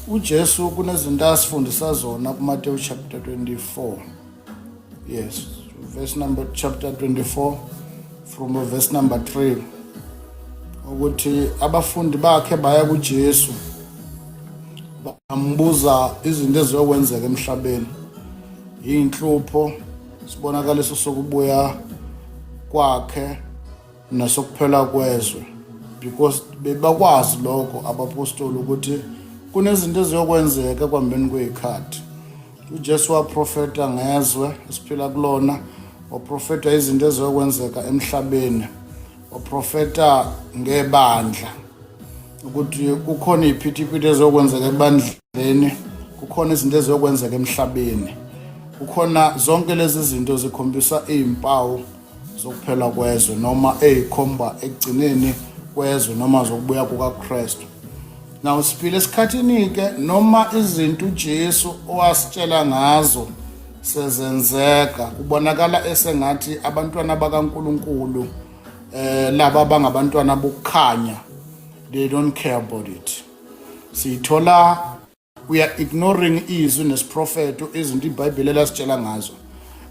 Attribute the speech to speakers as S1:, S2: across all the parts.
S1: UJesu kunezinto asifundisa zona kuMateyu chapter 24. Yes, verse number, chapter 24 from verse number 3, ukuthi abafundi bakhe baya kuJesu bambuza izinto eziyokwenzeka emhlabeni, inhlupho, sibonakaliso sokubuya kwakhe nasokuphela kwezwe, because bebakwazi lokho abapostoli ukuthi kunezinto eziyokwenzeka ekuhambeni kwey'khathi. UJesu waprofeta ngezwe esiphila kulona, waprofeta izinto eziyokwenzeka emhlabeni, waprofeta ngebandla ukuthi kukhona iy'phithiphithi eziyokwenzeka ebandleni, kukhona izinto eziyokwenzeka emhlabeni, kukhona zonke lezi zinto zikhombisa iy'mpawu zokuphela kwezwe noma eyikhomba ekugcineni kwezwe noma zokubuya kukaKristu. Now siphila esikhathini-ke noma izinto uJesu owasitshela ngazo sezenzeka, kubonakala esengathi abantwana bakaNkulunkulu, laba abangabantwana bokukhanya, they don't care about it. Siyithola we are ignoring izwi nesiprofeto, izinto iBhayibheli elasitshela ngazo.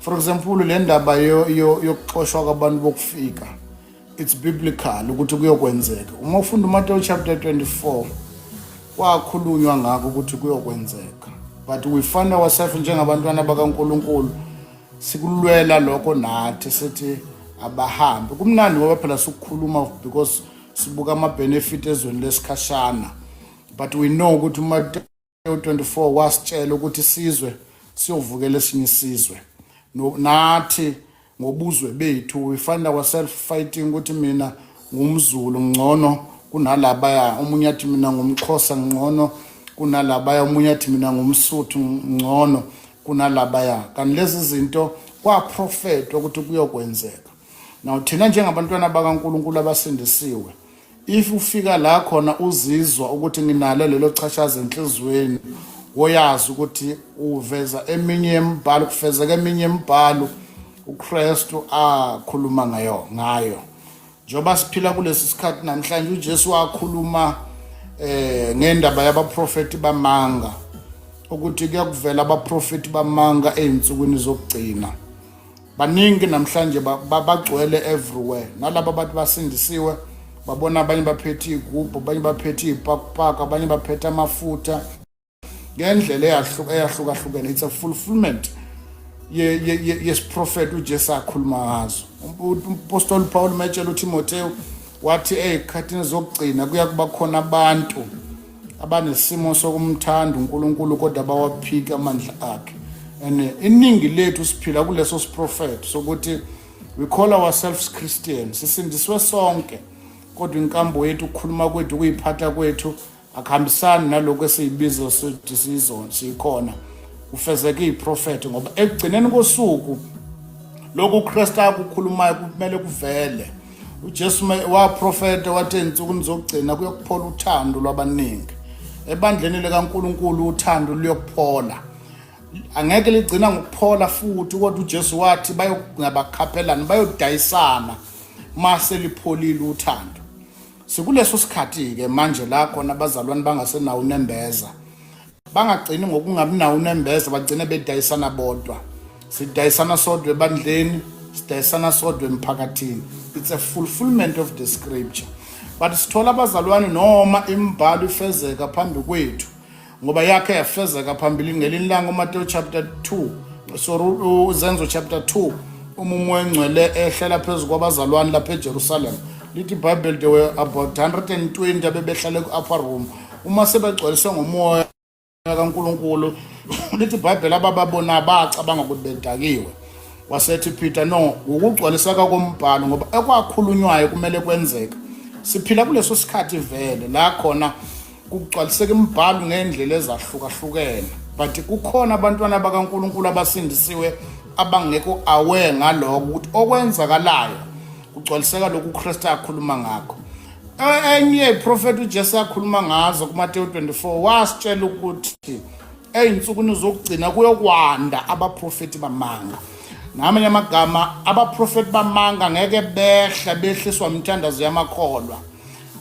S1: For example, le ndaba yokuxoshwa kwabantu bokufika, it's biblical ukuthi kuyokwenzeka. Uma ufunda uMateyu chapter 24, kwakhulunywa ngakho ukuthi kuyokwenzeka, but we find ourselves njengabantwana bakaNkulunkulu sikulwela lokho nathi, sithi abahambi. Kumnandi ngoba phela sikukhuluma because sibuka ama-benefit ezweni lesikhashana, but we know ukuthi uMateyu 24 wasitshela ukuthi isizwe siyovukela esinye isizwe. Nathi ngobuzwe bethu we find ourselves fighting ukuthi mina ngumZulu, ngcono kunalabaya, omunye athi mina ngumXhosa, ngcono kunalabaya, omunye athi mina ngumSuthu, ngcono kunalabaya, kanti lezi zinto kwaprofetwa ukuthi kuyokwenzeka. Now thina njengabantwana bakaNkulunkulu abasindisiwe, if ufika la khona uzizwa ukuthi nginalo lelo chashaza enhliziyweni, woyazi ukuthi uveza eminye yemibhalo, kufezeka eminye imibhalo uKristu akhuluma ngayo. Njengoba siphila kulesi sikhathi namhlanje, uJesu wakhuluma ngendaba yabaprofeti bamanga, ukuthi kuyakuvela abaprofeti bamanga ezinsukwini zokugcina. Baningi namhlanje, bagcwele everywhere. Nalabo abantu basindisiwe babona abanye baphethe iy'gubhu, abanye baphethe iy'pakupaka, abanye baphethe amafutha ngendlela eyahlukahlukene. It's a fulfillment yesiprofethi uJesu akhuluma ngazo. Umpostoli Paul metshela uTimotheo wathi ey'khathini zokugcina kuya kuba khona abantu abanesimo sokumthanda uNkulunkulu kodwa bawaphika amandla akhe. And iningi lethu siphila kuleso siprofetho sokuthi we call ourselves Christians, sisindiswe sonke, kodwa inkambo yethu, ukukhuluma kwethu, ukuyiphatha kwethu akuhambisani nalokhu esiyibiza sithi sizona sikhona. Kufezeka iprofetho ngoba ekugcineni kosuku lokhu uKristu akukhulumayo kumele kuvele. UJesu waprofeta wathi ey'nsukwini zokugcina kuyokuphola uthando lwabaningi. Ebandleni likaNkulunkulu uthando luyokuphola, angeke ligcina ngokuphola futhi, kodwa uJesu wathi bayongabakhaphelana, bayodayisana mase lipholile uthando. Sikuleso sikhathi-ke manje la khona abazalwane bangasenawo unembeza, bangagcini ngokungabi nawo unembeza, bagcine bedayisana bodwa. Sidayisana sodwa ebandleni, sidayisana sodwa emphakathini. It's a fulfillment of the scripture, but sithola abazalwane noma imibhalo ifezeka phambi kwethu, ngoba yakhe yafezeka phambili ngelinye ilanga, uMateyu chapter 2, sorry, uZenzo chapter 2, uma uMoya Engcwele ehlela phezu kwabazalwane lapha eJerusalem. Lithi iBhayibheli there were about 120 abebehlale ku-upper room. Uma sebegcwaliswe ngoMoya kaNkulunkulu, lithi iBhayibheli abababona bacabanga ukuthi bedakiwe. Wasethi Peter, no, ukugcwaliseka kombhalo, ngoba ekwakhulunywayo kumele kwenzeka. Siphila kuleso sikhathi vele la khona kugcwaliseka imibhalo ngendlela ezahlukahlukene, but kukhona abantwana bakaNkulunkulu abasindisiwe abangekho aware ngaloko ukuthi okwenzakalayo kugcwaliseka lokhu uKristu akhuluma ngakho. Enye iprofeti uJesu akhuluma ngazo kuMateyu 24, wasitshela ukuthi ey'nsukwini zokugcina kuyokwanda abaprofeti bamanga. Ngamanye amagama, abaprofeti bamanga ngeke behla behliswa imithandazo yamakholwa.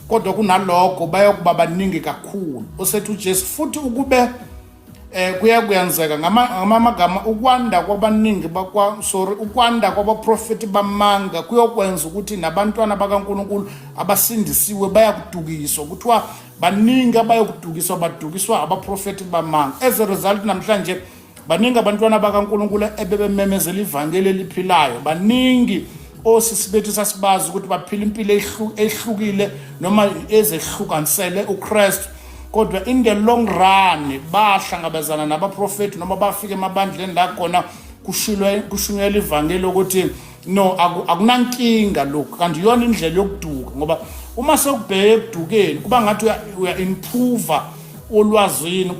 S1: Kodwa kunalokho bayokuba baningi kakhulu. Usethi uJesu futhi ukube kuya kuyenzeka ngamagama ukwanda kwabaningi bakwa, sorry, ukwanda kwabaprofeti bamanga kuyokwenza ukuthi nabantwana bakaNkulunkulu abasindisiwe bayakudukiswa. Kuthiwa baningi abayokudukiswa, badukiswa abaprofeti bamanga. As a result, namhlanje baningi abantwana bakaNkulunkulu ebebememezela ivangeli eliphilayo. Baningi osisi bethu sasibazi ukuthi baphila impilo ehlukile noma ezehlukanisele uKristu, kodwa in the long run bahlangabezana nabaprofeti noma bafika emabandleni la khona kushunyelwa ivangeli ukuthi no, akunankinga lokhu, kanti iyona indlela yokuduka. Ngoba uma sekubheke ekudukeni kuba ngathi uya-improve olwazini,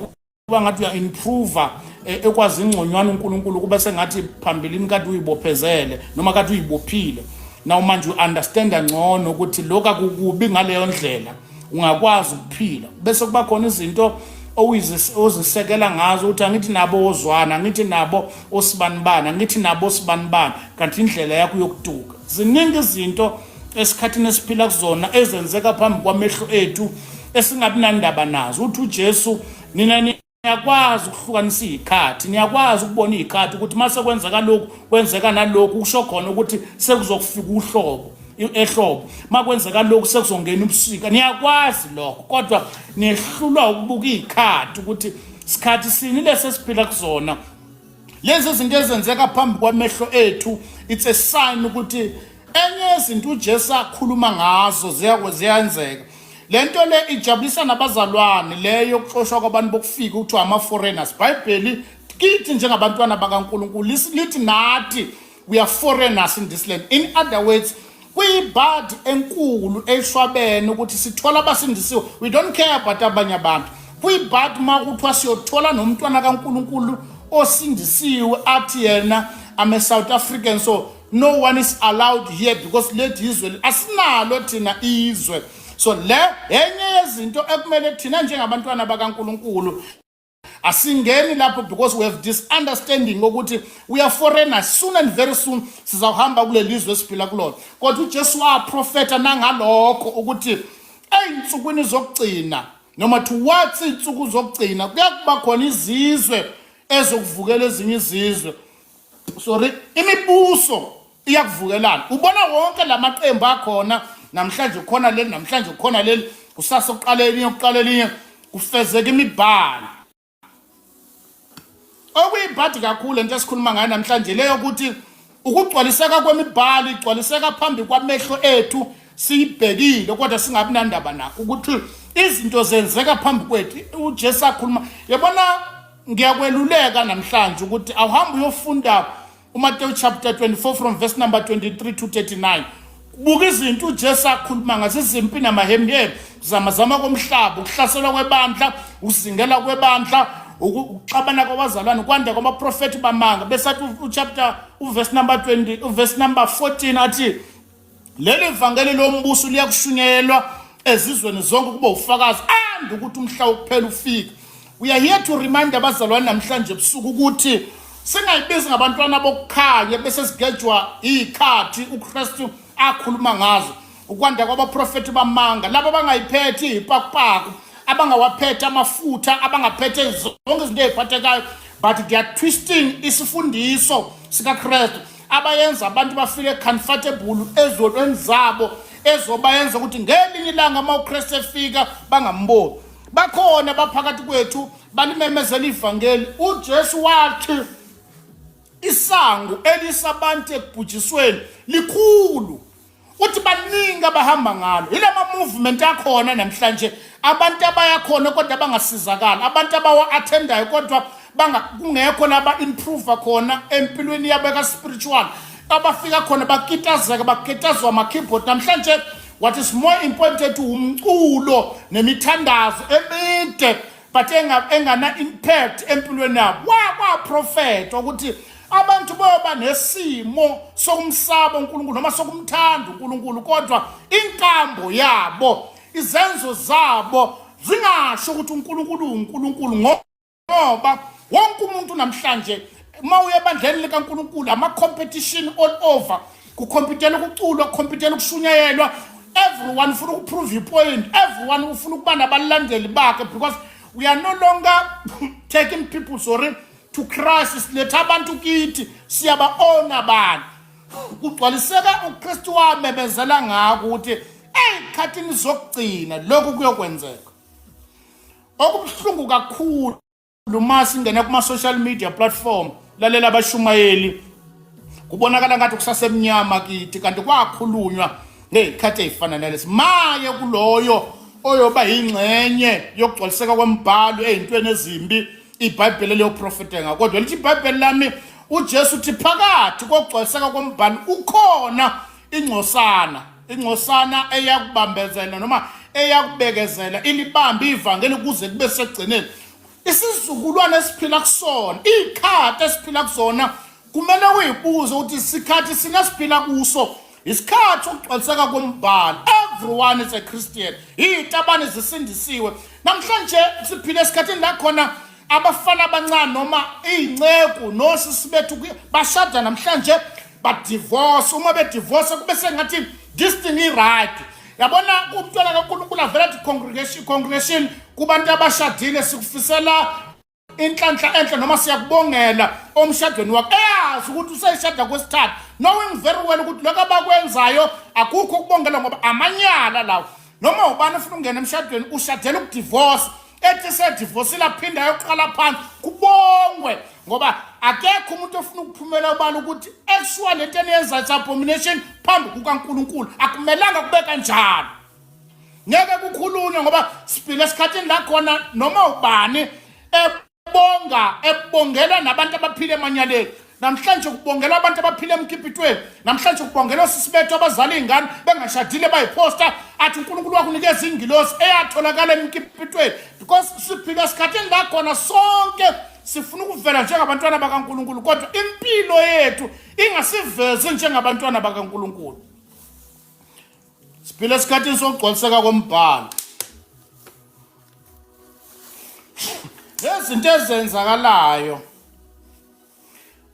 S1: kuba ngathi uya-improve ekwazi ingconywana uNkulunkulu, kuba sengathi phambilini kade uyibophezele noma kade uyibophile. Now manje u-understanda ngcono ukuthi lokhu akukubi ngaleyo ndlela, ungakwazi ukuphila. Bese kuba khona izinto ozisekela ngazo ukuthi angithi nabo ozwana, angithi nabo osibanibani, angithi nabo osibanibani, kanti indlela yakho yokuduka. Ziningi izinto esikhathini esiphila kuzona ezenzeka phambi kwamehlo ethu esingabi nandaba nazo. Uthi uJesu, nina niyakwazi ukuhlukanisa iy'khathi, niyakwazi ukubona iy'khathi ukuthi uma sekwenzeka lokhu kwenzeka nalokhu, kusho khona ukuthi sekuzokufika uhlobo ehlobo, uma kwenzeka lokhu sekuzongena ubusika. Niyakwazi lokho, kodwa nihlulwa ukubuka iy'khathi ukuthi sikhathi sini lesi esiphila kuzona. Lezi zinto ezenzeka phambi kwamehlo ethu, it's a sign ukuthi enye izinto uJesu akhuluma ngazo ziyenzeka. Lento le ijabulisa nabazalwane, le yokuxoshwa kwabantu bokufika ukuthiwa ama-foreigners. Bhayibheli kithi njengabantwana bakaNkulunkulu lithi nathi we are foreigners in this land. In other words, kuyibhadi enkulu eshwabene ukuthi sithola abasindisiwe, we don't care about abanye abantu. Kuyibhadi uma kuthiwa siyothola nomntwana kaNkulunkulu osindisiwe athi yena, "I'm a South African, so no one is allowed here because lethi izwe asinalo thina izwe." So le enye yezinto ekumele thina njengabantwana bakaNkulunkulu asingeni lapho, because we have this understanding ukuthi we are foreigners. Soon and very soon sizawuhamba kuleli lizwe esiphila kulona. Kodwa uJesu waprofeta nangalokho ukuthi ey'nsukwini zokugcina noma towards iy'nsuku zokugcina kuyakuba khona izizwe ezokuvukela ezinye izizwe, sorry, imibuso iyakuvukelana. Ubona wonke lamaqembu akhona namhlanje, khona leli namhlanje, khona leli kusasa, kuqala elinye, kuqala elinye, kufezeka imibhalo. Okuyibhadi kakhulu into esikhuluma ngayo namhlanje leyo ukuthi ukugcwaliseka kwemibhalo igcwaliseka phambi kwamehlo ethu siyibhekile, kodwa singabi nandaba nakho ukuthi izinto zenzeka phambi kwethu. uJesu akhuluma, yabona, ngiyakweluleka namhlanje ukuthi awuhambe uyofunda uMateyu chapter 24 from verse number 23 to 39. Buka izinto uJesu akhuluma ngazo: izimpi namahemhemu, zamazama komhlaba, ukuhlaselwa kwebandla, ukuzingela kwebandla, ukuxabana kwabazalwane, kwanda kwabaprofethi bamanga. Bese athi uchapter uverse number 20, uverse number 14 athi leli vangeli lombuso liyakushunyelwa ezizweni zonke kube ufakazi and ukuthi umhla wokuphela ufike. We are here to remind abazalwane namhlanje ebusuku ukuthi singayibizi ngabantwana bokukhanya bese sigejwa iy'khathi uKristu akhuluma ngazo, ukwanda kwabaprofethi bamanga, laba abangayiphethe ipakupaku, abangawaphethe amafutha, abangaphethe zonke izinto ey'phathekayo, but they are twisting isifundiso sikaKristu, abayenza abantu bafile comfortable ezonweni zabo, ezobayenza ukuthi ngelinye ilanga uma uKristu efika bangamboni. Bakhona baphakathi kwethu balimemezela ivangeli. UJesu wathi isango elisabantu ekubhujisweni likhulu, uthi baningi abahamba ngalo. Yilama movement akhona namhlanje, abantu abayakhona kodwa abangasizakali, abantu abawa-attendayo kodwa kungekho laba improve khona empilweni yabo ka-spiritual, abafika khona bakitazeka, bakitazwa ama-keyboard. Namhlanje what is more important umculo nemithandazo emide but engana impact empilweni yabo. Kwaprofetha ukuthi abantu bayoba nesimo sokumsaba uNkulunkulu noma sokumthanda uNkulunkulu, kodwa inkambo yabo, izenzo zabo zingasho ukuthi uNkulunkulu uNkulunkulu, ngoba wonke umuntu namhlanje uma uye ebandleni likaNkulunkulu ama competition all over, kukhompyutela ukuculwa, kukhompyutela ukushunyayelwa. Everyone ufuna ukuprove ipoint, everyone ufuna ukuba nabalandeli bakhe, because we are no longer taking people, sorry, to Christ. Siletha abantu kithi, siyaba-ona abantu. Kugcwaliseka uKristu wamemezela ngako ukuthi ey'khathini zokugcina lokhu kuyokwenzeka. Okubuhlungu kakhulu uma singena kuma-social media platform, lalela abashumayeli, kubonakala ngathi kusasemnyama kithi, kanti kwakhulunywa ngey'khathi ey'fana nalesi. Maye kuloyo oyoba yingxenye yokugcwaliseka kwembhalo ey'ntweni ezimbi iBhayibheli eliyoprofetha ngako. Kodwa lithi iBhayibheli lami, uJesu uthi phakathi kokugcwaliseka kombhalo ukhona ingcosana, ingcosana eyakubambezela noma eyakubekezela ilibambe ivangeli kuze kube sekugcineni. Isizukulwane esiphila kusona, iy'khathi esiphila kuzona, kumele uyibuze ukuthi isikhathi sina siphila kuso isikhathi sokugcwaliseka kombhalo. Everyone is a Christian, iy'tabane zisindisiwe. Namhlanje siphila esikhathini la khona abafana abancane noma iy'nceku nosisi bethu bashada namhlanje, badivorce. Uma bedivorce kube sengathi this thing i-right. Yabona, umntwana kaNkulunkulu avela athi congregation, congregation, kubantu abashadile sikufisela inhlanhla enhle noma siyakubongela omshadweni wakho, eyazi ukuthi useyishada kwesithathu, knowing very well ukuthi lokho abakwenzayo akukho ukubongela ngoba amanyala lawo. Noma ubani ufuna ukungena emshadweni ushadela ukudivorce, ethi sedivorcile aphinde ayoqala phansi kubongwe, ngoba akekho umuntu ofuna ukuphumela ubala ukuthi actually lento eniyenza it's abomination phambi kukaNkulunkulu. Akumelanga kube kanjalo, ngeke kukhulunywe ngoba siphila esikhathini la khona noma ubani ebonga, ebongela nabantu abaphila emanyaleni. Namhlanje kubongela abantu abaphila emkipitweni, namhlanje kubongela osisi bethu abazala iy'ngane bengashadile, bayiphosta, athi uNkulunkulu wakunikeza ingilosi eyatholakala emkipitweni, because siphila esikhathini la khona sonke sifuna ukuvela njengabantwana bakaNkulunkulu, kodwa impilo yethu ingasivezi njengabantwana bakaNkulunkulu. Siphila esikhathini sokugcwaliseka kombhalo. Lezinto ezenzakalayo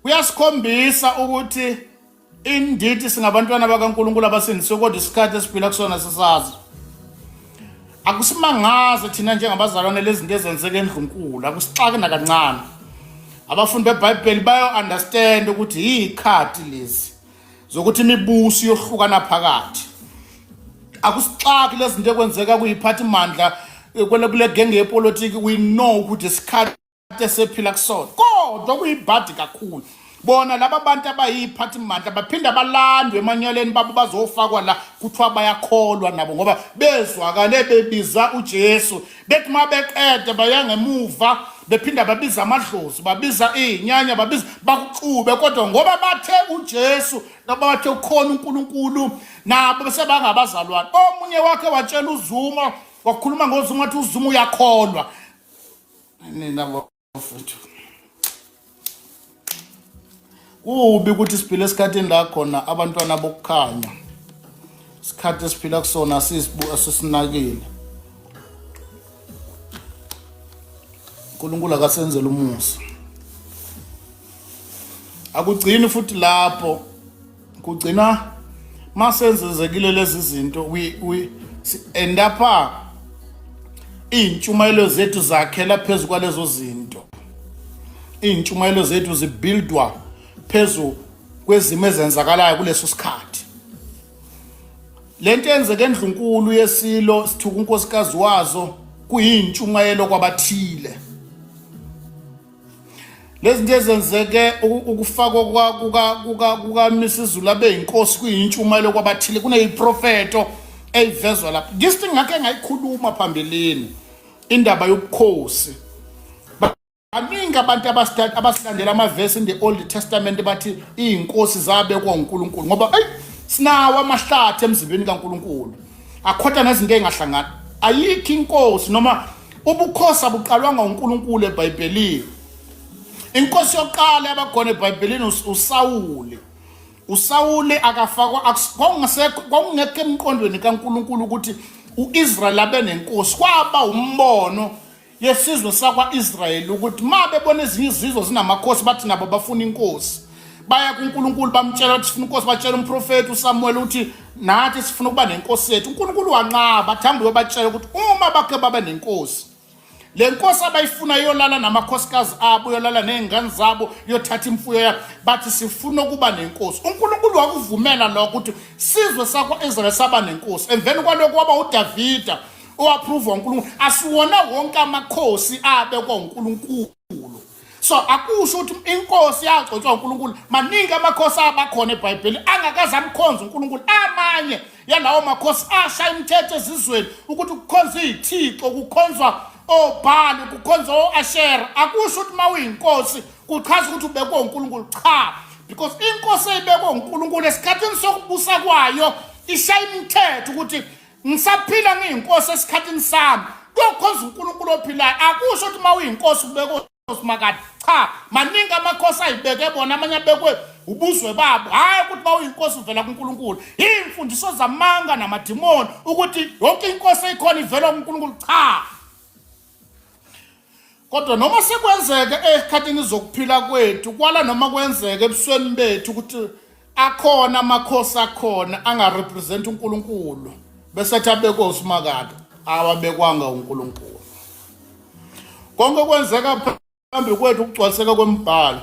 S1: kuyasikhombisa ukuthi indeed singabantwana bakaNkulunkulu abasindisiwe, kodwa isikhathi esiphila kusona sisazi. Akusimangaze thina njengabazalwane lezinto ezenzeka endlunkulu, akusixaki nakancane. Abafundi beBhayibheli bayo-understand ukuthi yiy'khathi lezi zokuthi imibuso iyohlukana phakathi. Akusixaki lezinto ekwenzeka kuyiphathimandla kule genge yepolitiki. We know ukuthi isikhathi esephila kusona, kodwa kuyibhadi kakhulu bona laba bantu abayiphathimandla baphinda balandwe emanyaleni babo bazofakwa la kuthiwa bayakholwa nabo, ngoba bezwakale bebiza uJesu, bethi uma beqede baya ngemuva bephinda babiza amadlozi, babiza iy'nyanya, babiza bakuxube, kodwa ngoba bathe uJesu noma bathe ukhona uNkulunkulu nabo sebangabazalwane. Omunye wakhe watshela uZuma, wakhuluma ngoZuma, wathi uZuma uyakholwa. Nina bafethu, kubi ukuthi siphile esikhathini la khona abantwana bokukhanya, isikhathi esiphila kusona asisinakile. uNkulunkulu akasenzele umusa. Akugcini futhi lapho, kugcina masenzezekile lezi zinto, we end up iy'ntshumayelo zethu zakhela phezu kwalezo zinto. Iy'ntshumayelo zethu zibuildwa phezu kwezimo ezenzakalayo kuleso sikhathi. Lento yenzeke endlunkulu yesilo sithuka unkosikazi wazo kuyintshumayelo kwabathile. Lezi zinto ezenzeke ukufakwa kuka kuka kuka Misizulu abe inkosi kuyintshumayelo kwabathile, kuneyiprofeto eyivezwa lapho. This thing ngakhe ngayikhuluma phambilini, indaba yobukhosi. Baningi abantu abasilandela amavesi in the Old Testament bathi iy'nkosi zabekwa uNkulunkulu, ngoba eyi sinawo amahlathi emzimbeni kaNkulunkulu akhotha nezinto ey'ngahlangani. Ayikho inkosi noma ubukhosi abuqalwanga uNkulunkulu eBhayibhelini. Inkosi yokuqala yabakhona eBhayibhelini uSawuli. uSawuli akafakwa, kwakungasekho, kwakungekho emqondweni kaNkulunkulu ukuthi uIsrael abe nenkosi. Kwaba umbono yesizwe sakwa-Israyeli ukuthi ma bebona ezinye izizwe zinamakhosi bathi nabo bafuna inkosi. Baya kuNkulunkulu bamtshela ukuthi sifuna inkosi, batshela umprofeti uSamuel ukuthi nathi sifuna ukuba nenkosi yethu. UNkulunkulu wanqaba, athanda uyobatshela ukuthi uma bakhe babe nenkosi, le nkosi abayifuna iyolala namakhosikazi abo, iyolala ney'ngane zabo, iyothatha imfuyo yabo. Bathi sifuna ukuba nenkosi. UNkulunkulu wakuvumela lokho ukuthi sizwe sakwa-Israyeli saba nenkosi. Emveni kwalokho waba uDavida owaphruva uNkulunkulu. Asiwona wonke amakhosi abekwa uNkulunkulu. So akusho ukuthi inkosi yagcotshwa uNkulunkulu. Maningi amakhosi abakhona eBhayibheli angakaze amkhonze uNkulunkulu. Amanye yalawo makhosi ashaya imithetho ezizweni ukuthi kukhonzwa izithixo, kukhonzwa oBhali, kukhonzwa o-Ashera. Akusho ukuthi uma uyinkosi kuchaza ukuthi ubekwe uNkulunkulu. Cha, because inkosi eyibekwe uNkulunkulu esikhathini sokubusa kwayo ishaya imithetho ukuthi ngisaphila ngiyinkosi esikhathini sami kuyokhonza uNkulunkulu ophilayo. Akusho ukuthi uma uyinkosi ubekwe uSimakade. Cha, maningi amakhosi ayibeke bona, amanye abekwe ubuzwe babo. Hhayi ukuthi uma uyinkosi uvela kuNkulunkulu. Iy'mfundiso zamanga namadimoni ukuthi yonke inkosi eyikhona ivela kuNkulunkulu. Cha. Kodwa noma sekwenzeke ezikhathini zokuphila kwethu, kwala noma kwenzeke ebusweni bethu ukuthi akhona amakhosi akhona angarepresent uNkulunkulu bese athi abekwe uSimakade, awabekwanga uNkulunkulu. Konke kwenzeka phambi kwethu ukugcwaliseka kwembhalo.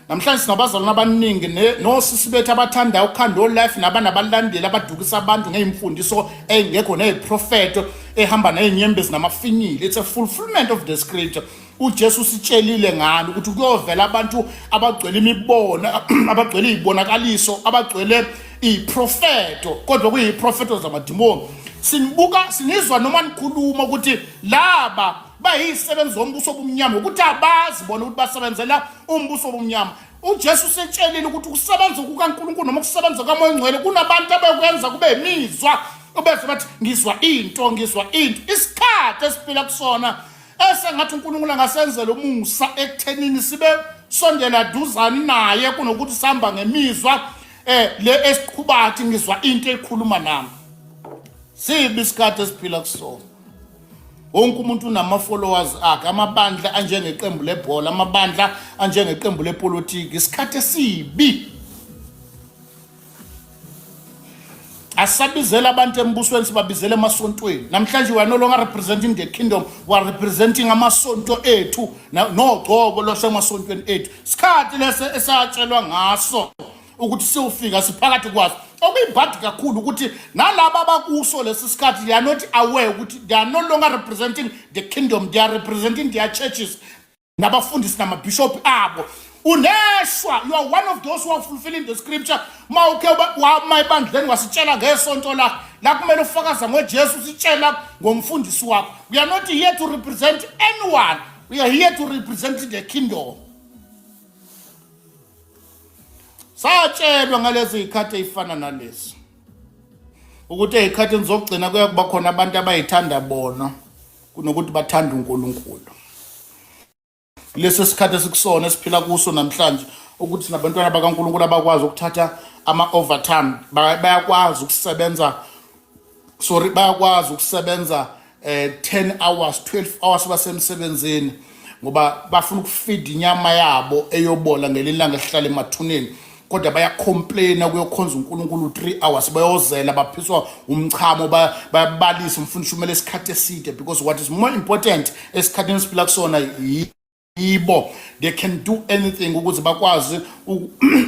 S1: Namhlanje sinabazalwane abaningi nosisi bethu abathandayo ukukhanda olife nabanabalandeli abadukisa abantu ngey'mfundiso ey'ngekho ney'profetho ehamba ney'nyembezi namafinyile. It's a fulfillment of the scripture. UJesu usitshelile ngani ukuthi kuyovela abantu abagcwele imibono, abagcwele iy'bonakaliso, abagcwele iy'profetho, kodwa kuyiprofetho zamadimoni. Sinibuka, sinizwa noma nikhuluma ukuthi laba bayizisebenzi zombuso obumnyama, ukuthi abazi bona ukuthi basebenzela umbuso obumnyama. UJesu usetshelile ukuthi ukusebenza kukaNkulunkulu noma ukusebenza kaMoya oNgcwele kunabantu abekwenza kube imizwa, ubezwe bathi ngizwa into, ngizwa into. Isikhathi esiphila kusona esengathi uNkulunkulu angasenzela umusa ekuthenini sibe sondela duzane naye kunokuthi sihamba ngemizwa le esiqhubathi ngizwa into ekhuluma nami. Sibi isikhathi esiphila kusona. Wonke umuntu unama-followers akhe, amabandla anjengeqembu lebhola, amabandla anjengeqembu lepolitiki. Isikhathi esibi. Asabizela abantu embusweni, sibabizela emasontweni. Namhlanje we are no longer representing the kingdom, we are representing amasonto ethu nogcobo lwasemasontweni ethu. Isikhathi lesi esatshelwa ngaso ukuthi siyofika siphakathi kwaso. Okuyibhadi kakhulu ukuthi nalaba abakuso lesi sikhathi, they are not aware ukuthi they are no longer representing the kingdom, they are representing their churches nabafundisi namabhishophi abo. Uneshwa, you are one of those who are fulfilling the scripture. Ma ukhe wama ebandleni wasitshela ngesonto lakho la kumele ufakaza ngoJesu, usitshela ngomfundisi wakho. We are not here to represent anyone, we are here to represent the kingdom. Satshelwa ngalezi zikhathi ezifana nalezi ukuthi ezikhathini zokugcina kuya kuba khona abantu abayithanda bona kunokuthi bathande uNkulunkulu. Lesi sikhathi esikusona esiphila kuso namhlanje ukuthi nabantwana bakaNkulunkulu abakwazi ukuthatha ama-overtime, bayakwazi ukusebenza, sorry, bayakwazi ukusebenza 10 hours, 12 hours basemsebenzini ngoba bafuna ukufeed inyama yabo eyobola ngelinye ilanga esihlala emathuneni, kodwa bayacomplaina kuyokhonza uNkulunkulu 3 hours, bayozela, baphiswa umchamo, bayabalisa umfundisi umele isikhathi eside, because what is more important esikhathini esiphila kusona yibo. They can do anything ukuze bakwazi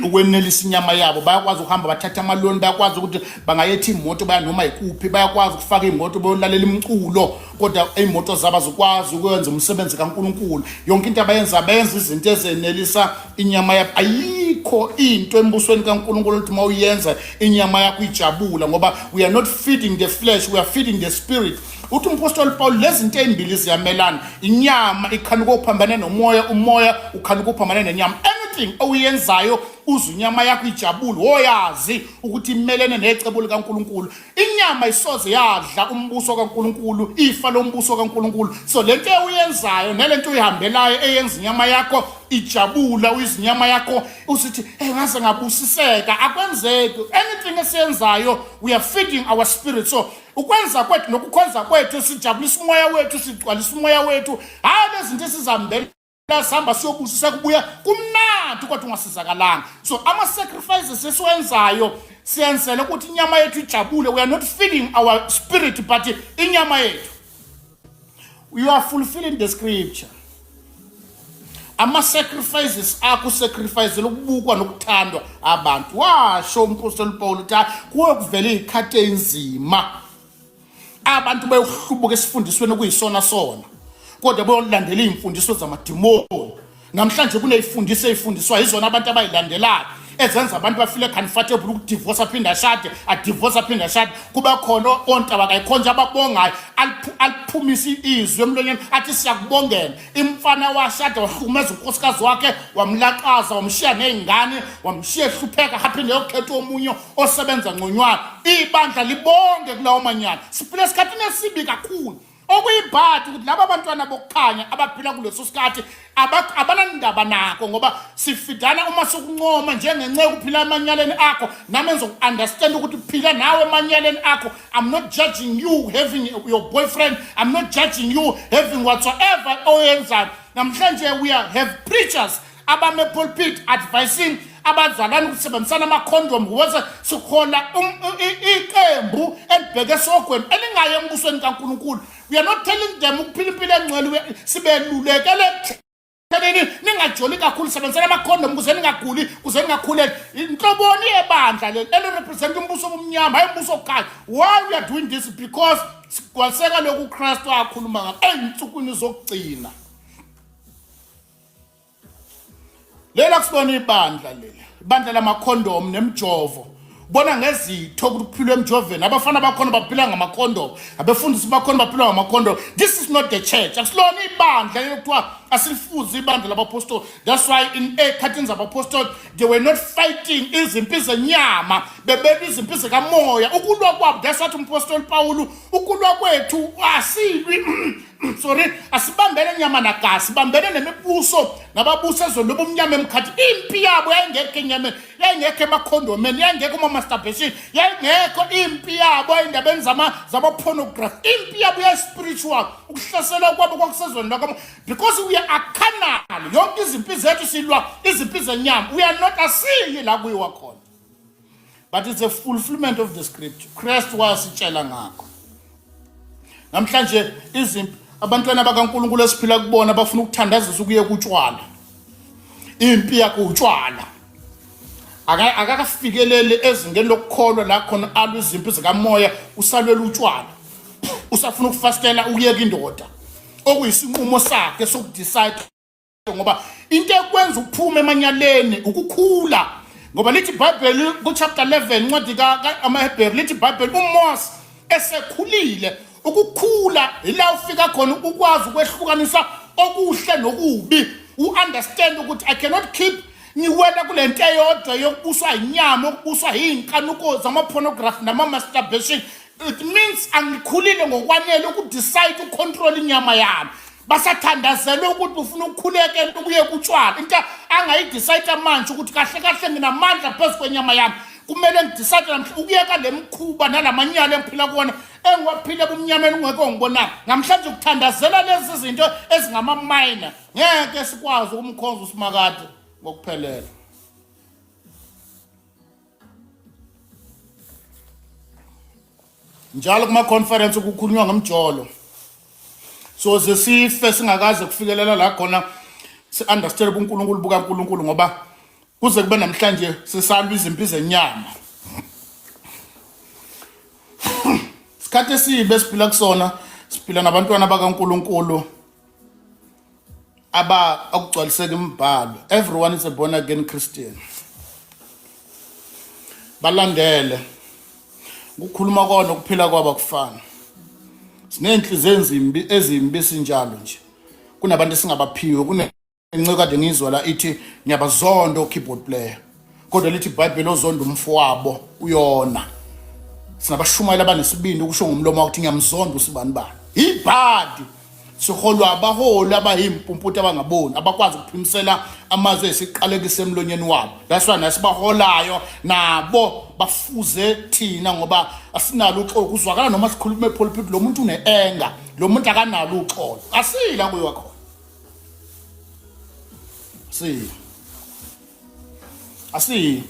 S1: ukwenelisa inyama yabo. Bayakwazi ukuhamba bathathe amaloni, bayakwazi ukuthi bangayetha imoto baya noma yikuphi, bayakwazi ukufaka imoto bayolalela imiculo, kodwa iy'moto zabo azikwazi ukwenza umsebenzi kaNkulunkulu. Yonke into abayenza, benza izinto ezenelisa inyama yabo. Ayikho into embusweni kaNkulunkulu ukuthi uma uyenza inyama yakho ijabula, ngoba we are not feeding the flesh, we are feeding the spirit. Uthi umpostoli Paul lezi zinto ezimbili ziyamelana, inyama ikhanuka ukuphambana nomoya, umoya ukhanuka ukuphambana nenyama. Anything oyenzayo uze inyama yakho ijabule, woyazi ukuthi imelene necebo likaNkulunkulu. Inyama isoze yadla umbuso kaNkulunkulu, ifa lombuso kaNkulunkulu. So lento oyenzayo nalento oyihambelayo eyenza inyama yakho ijabula, uyizinyama yakho usithi hey ngaze ngabusiseka, akwenzeki. Anything esiyenzayo we are feeding our spirit. So ukwenza kwethu nokukhonza kwethu sijabulisa umoya wethu, sigcwalisa umoya wethu, hayi lezi zinto esizihambela. Sihamba siyobusisa kubuya kumnandi kodwa ungasizakalanga. So ama sacrifices esiwenzayo siyenzela ukuthi inyama yethu ijabule. We are not feeding our spirit but inyama yethu. You are fulfilling the scripture. Ama-sacrifices akho usacrificele ukubukwa nokuthandwa abantu. Washo umpostoli Paul ukuthi kuwe kuvela iy'khathi ey'nzima, abantu bayokuhlubuka esifundisweni okuyisona sona, kodwa bayolandela iy'mfundiso zamadimoni. Namhlanje kuney'fundiso ey'fundiswa yizona abantu abayilandelayo ezenza abantu bafile comfortable ukudivorce aphinde ashade, adivorce aphinde ashade. Kuba khona ontaba kayikhonje ababongayo, aliphumise izwi emlonyeni athi siyakubongela. Imfana washada wahlukumeza unkosikazi wakhe, wamlaqaza, wamshiya ney'ngane, wamshiya ehlupheka, aphinde yokhetha omunye osebenza ngconywana. Ibandla libonge kulawo manyala. Siphila esikhathini esibi kakhulu, okuyibhadi ukuthi laba bantwana bokukhanya abaphila kuleso sikhathi abanandaba nako, ngoba sifidana uma sokuncoma njengenceku uphila emanyaleni akho, nami engizoku-understand ukuthi uphila nawe emanyaleni akho. I'm not judging you having your boyfriend, I'm not judging you having whatsoever oyenzayo. Namhlanje we are have preachers abame pulpit advising abazalwane ukusebenzisana amakhondomu, ukuze sihola iqembu elibheke esogweni elingayi embusweni kaNkulunkulu. We are not telling them ukuphila impilo engcwele, sibelulekele ekuthenini ningajoli kakhulu, sebenzisana amakhondomu ukuze ningaguli, ukuze ningakhuleli. Inhloboni yebandla leli elirepresent umbuso obumnyama, hayi umbuso wokukhanya. Why we are doing this? Because sigcwaliseka lokhu uKristu akhuluma ngakho ey'nsukwini zokugcina. Lela kusibona ibandla leli, ibandla lamakhondomu nemijovo. Bona ngezitho ukuthi kuphilwe emjoveni. Abafana bakhona baphila ngamakhondomu, abefundisi bakhona baphila ngamakhondomu. This is not the church. Akusilona ibandla ekuthiwa asilifuze ibandla labapostoli. That's why in ekhathini zabapostoli they were not fighting izimpi zenyama, bebelwa izimpi zikamoya. Ukulwa kwabo, that's what umpostoli Pawulu, ukulwa kwethu asilwi, sorry, asibambele nyama nagazi, sibambele nemibuso nababusi ezweni lobumnyama emkhathi. Impi yabo yayingekho enyameni, yayingekho emakhondomeni, yayingekho kuma-masturbation, yayingekho impi yabo ey'ndabeni zama-pornography. Impi yabo yayi-spiritual. Ukuhlaselwa kwabo kwakusezweni lwakamo, because we are carnal. Yonke izimpi zethu silwa izimpi zenyama. We are not, asiyi la kuyiwa khona, but it's a fulfillment of the scripture. Christ wasitshela ngakho. Namhlanje izimpi abantwana bakaNkulunkulu esiphila kubona bafuna ukuthandazisa ukuye kutshwala. Impi yakho utshwala. Akakafikeleli ezingeni lokukholwa la khona alwa izimpi zikamoya, usalwela utshwala. Usafuna ukufastela ukuyeka indoda, okuyisinqumo sakhe sokudecide, ngoba into ekwenza uphume emanyaleni ukukhula. Ngoba lithi iBhayibheli ku-chapter 11 incwadi amaHebheru, lithi iBhayibheli uMose esekhulile, ukukhula yila ufika khona ukwazi ukwehlukanisa okuhle nokubi, u-understand ukuthi I cannot keep ngiwela kule nto eyodwa yokubuswa inyama, okubuswa iy'nkanuko zama-pornography nama-masturbation. It means angikhulile ngokwanele ukudecide ucontrol inyama yami. Basathandazelwe ukuthi ufuna ukukhulekela ukuye kutshwala, into angayidecide manje ukuthi kahle kahle nginamandla phezu kwenyama yami, kumele ngidecide namhla ukuyeka le mkhuba nalamanyala engiphila kuwona, engiwaphile ebumnyameni ungekho ngibonayo. Namhlanje ukuthandazela lezi zinto ezingama-minor, ngeke sikwazi ukumkhonza uSimakade ngokuphelele. Njalo kuma-conference kukhulunywa ngomjolo, so ze sife singakaze kufikelela la khona si-understand ubuNkulunkulu bukaNkulunkulu, ngoba kuze kube namhlanje sisalwa izimpi zenyama. Isikhathi esibi esiphila kusona, siphila nabantwana bakaNkulunkulu aba akugcwaliseka imibhalo. Everyone is a born again Christian. Balandele ukukhuluma kona, ukuphila kwabo akufani. Siney'nhliziyo ezimbi ezimbi sinjalo nje. Kunabantu esingabaphiwe. Kunenceku kade ngizwa la ithi ngiyabazonda o-keyboard player, kodwa lithi iBhayibheli ozonda umfowabo uyona. Sinabashumayeli abanesibindi ukusho ngomlomo ukuthi ngiyamzonda usibani bani. Ibhadi siholwa abaholi abayimpumputhe abangaboni, abakwazi ukuphimisela amazwi esiqalekise emlonyeni wabo. That's why nasibaholayo nabo bafuze thina, ngoba asinalo uxolo. Kuzwakala noma sikhuluma epulpit, lo muntu une-anger, lo muntu akanalo uxolo. Asila kuyiwa khona. Si. Asi.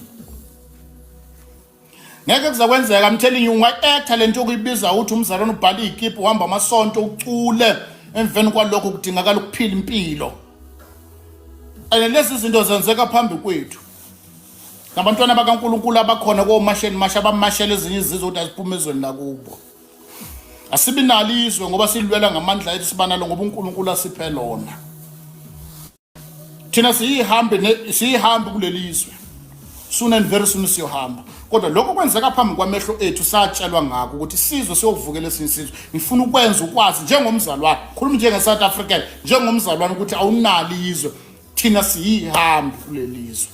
S1: Ngeke kuzakwenzeka, I'm telling you, ungayi-acta le nto okuyibiza ukuthi umzalwane ubhala iy'kiphi, uhamba amasonto, ucule, emveni kwalokho kudingakala ukuphila impilo. And lezi zinto zenzeka phambi kwethu. Nabantwana bakaNkulunkulu abakhona komasheni masha abamashela ezinye izizwe ukuthi aziphume ezweni lakubo. Asibi nalo izwe ngoba silwela ngamandla ethu, sibanalo ngoba uNkulunkulu asiphe lona. Thina siyihambi siyihambi kuleli zwe. Soon and very soon siyohamba. Kodwa lokho kwenzeka phambi kwamehlo ethu, satshelwa ngakho ukuthi isizwe siyovukela esinye isizwe. Ngifuna ukwenza ukwazi njengomzalwane, khuluma njenge-South African, njengomzalwane ukuthi awunalo izwe. Thina siyihambi kuleli zwe.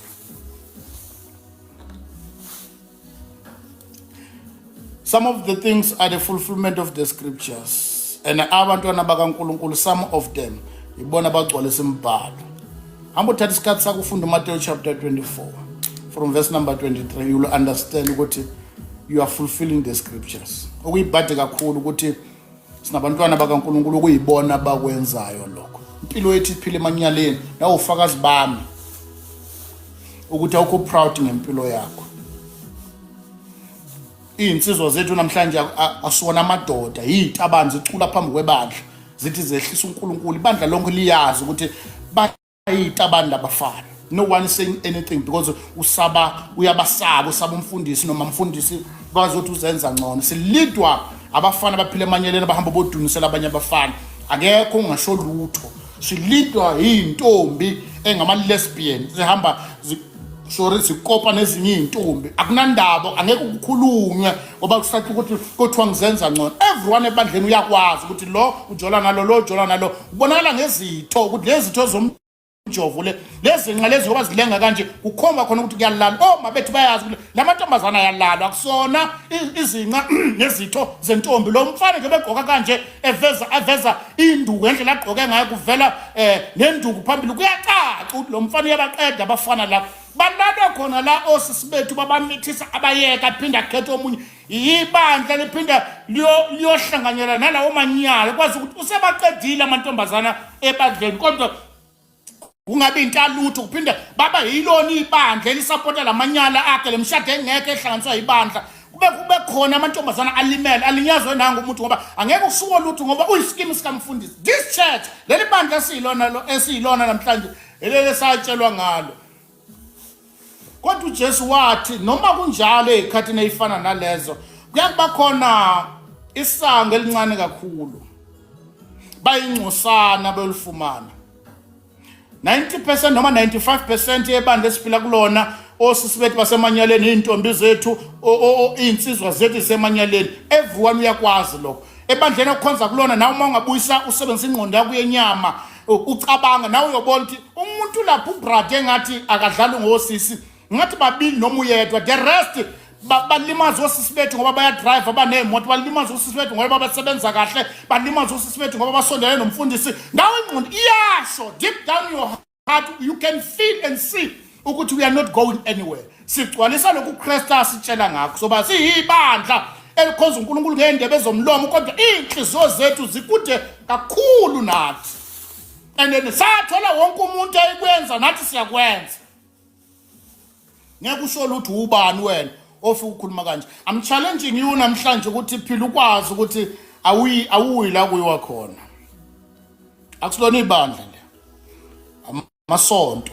S1: Some of the things are the fulfillment of the scriptures. And abantwana bakaNkulunkulu, some of them, ibona bagcwalisa imibhalo. Hamba uthatha isikhathi sakho ufunda uMateyu chapter 24 from verse number 23, you will understand ukuthi you are fulfilling the scriptures. Okuyibhadi kakhulu ukuthi sinabantwana bakaNkulunkulu okuyibona bakwenzayo lokho. Impilo yethu iphila emanyaleni, nawe ufakazi bami ukuthi awukho proud ngempilo yakho. Iy'nsizwa zethu namhlanje asiwona amadoda, yiy'tabane zicula phambi kwebandla zithi zehlisa uNkulunkulu. Ibandla lonke liyazi ukuthi bayitabane labafana. No one is saying anything because usaba, uyabasaba, usaba umfundisi noma umfundisi bazothi uzenza ngcono. Silidwa abafana abaphila emanyeleni, abahamba bodunisela abanye abafana, akekho ungasho lutho. Silidwa yintombi engama-lesbian zihamba, sorry, zikopa nezinye iy'ntombi, akunandaba, angeke kukhulunywe ngoba kusathi ukuthi kuthiwa ngizenza ngcono. Everyone ebandleni uyakwazi ukuthi lo ujola nalo, lo ujola nalo. Kubonakala ngezitho ukuthi lezi zitho zomjovo le, lezi nqa lezi ngoba zilenga kanje, kukhomba khona ukuthi kuyalala. Oma bethu bayazi ukuthi la mantombazana ayalalwa, akusona izinqa nezitho zentombi. Lo mfana nje begqoka kanje, eveza induku ngendlela agqoke ngayo, kuvela nenduku phambili, kuyacaca ukuthi lo mfana uyabaqeda abafana la balalwa khona la. Osisi bethu babamithisa, abayeka, aphinde akhethe omunye, ibandla liphinda liyohlanganyela nalawo manyala, kwazi ukuthi usebaqedile amantombazana ebandleni, kodwa kungabi intalutho, kuphinde baba yilona ibandla elisapota lamanyala akhe, lemshado engekho ehlanganiswa ibandla, kube khona amantombazana alimele, alinyazwe nanga umuntu, ngoba angeke ushiwo lutho ngoba uyisikimu sikamfundisi. This church, leli bandla esiyilona lo esiyilona namhlanje, elele satshelwa ngalo. Kodwa uJesu wathi noma kunjalo, ezikhathini ezifana nalezo kuyakuba khona isango elincane kakhulu, bayingcosana belifumana. 90% noma 95% yebandla esiphila kulona, osisi bethu basemanyaleni, iy'ntombi zethu, iy'nsizwa zethu zisemanyaleni. Everyone uyakwazi lokho ebandleni okukhonza kulona. Nawe uma ungabuyisa usebenzisa ingqondo yakho yenyama, ucabanga, nawe uyobona ukuthi umuntu lapho ubrad engathi akadlali ngosisi, ngathi babili noma uyedwa, the rest balimaza osisi bethu ngoba bayadrive, baney'moto, balimaza osisi bethu ngoba basebenza kahle, balimaza osisi bethu ngoba basondelene nomfundisi. Ngawe ingqondo iyasho, deep down your heart you can feel and see ukuthi we are not going anywhere. Sigcwalisa lokhu uKristu asitshela ngakho, soba siyibandla elikhonza uNkulunkulu ngendebe zomlomo, kodwa iy'nhliziyo zethu zikude kakhulu nathi. And then sathola wonke umuntu ayikwenza, nathi siyakwenza. Ngeke usho lutho, ubani wena ofika ukukhuluma kanje? I'm challenging you namhlanje ukuthi phila ukwazi ukuthi awuyi, awuyi la kuyiwa khona. Akusilona ibandla le, amasonto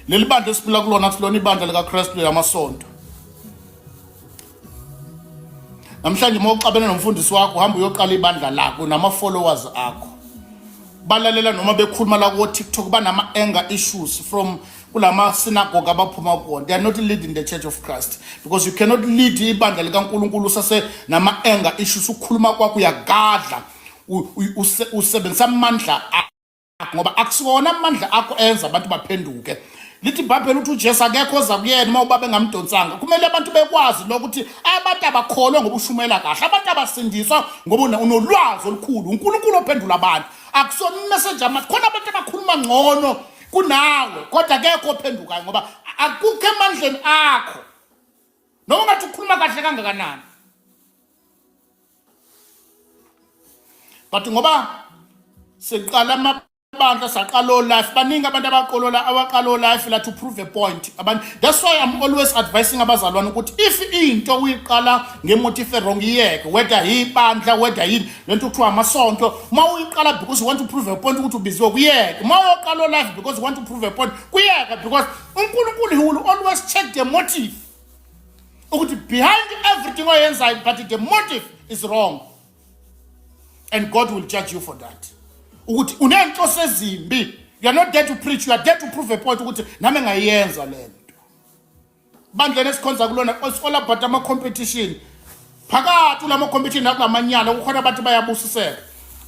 S1: leli bandla esiphila kulona, akusilona ibandla likaKristu, lamasonto. Namhlanje uma uxabene nomfundisi wakho, uhamba uyoqala ibandla lakho nama-followers akho, balalela noma bekhuluma la ko-TikTok, banama-anger issues from kulama synagogue abaphuma kuwona. They are not leading the church of Christ, because you cannot lead ibandla likaNkulunkulu usase nama-anger issues. Ukukhuluma kwakho uyagadla, usebenzisa amandla akho, ngoba akusiwona amandla akho enza abantu baphenduke. Lithi iBhayibheli ukuthi uJesu akekho oza kuyena uma ubaba engamdonsanga. Kumele abantu bekwazi lokuthi abantu abakholwa ngoba ushumela kahle, abantu abasindiswa ngoba unolwazi olukhulu. UNkulunkulu ophendula abantu, akusona imessage amathi khona abantu abakhuluma ngcono kunawe, kodwa akekho ophendukayo ngoba akukho emandleni akho, noma ungathi ukhuluma kahle kangakanani. But ngoba siqala Bandla saqala o-life, baningi abantu abaqolola abaqala o-life la to prove a point. Abantu, that's why I'm always advising abazalwane ukuthi if into uyiqala ngemotive wrong, iyeke, whether yibandla, whether yini lento kuthiwa amasonto. Uma uyiqala because you want to prove a point ukuthi ubiziwe, kuyeke. Uma uyoqala o-life because you want to prove a point, kuyeke, because uNkulunkulu, he will always check the motive ukuthi behind everything oyenzayo, but the motive is wrong and God will judge you for that, ukuthi unenhloso ezimbi. You are not there to preach, you are there to prove a point ukuthi nami ngayenza lento. Bandleni esikhonza kulona, it's all about ama competition. Phakathi kulama competition nakulamanyala kukhona abantu bayabusiseka,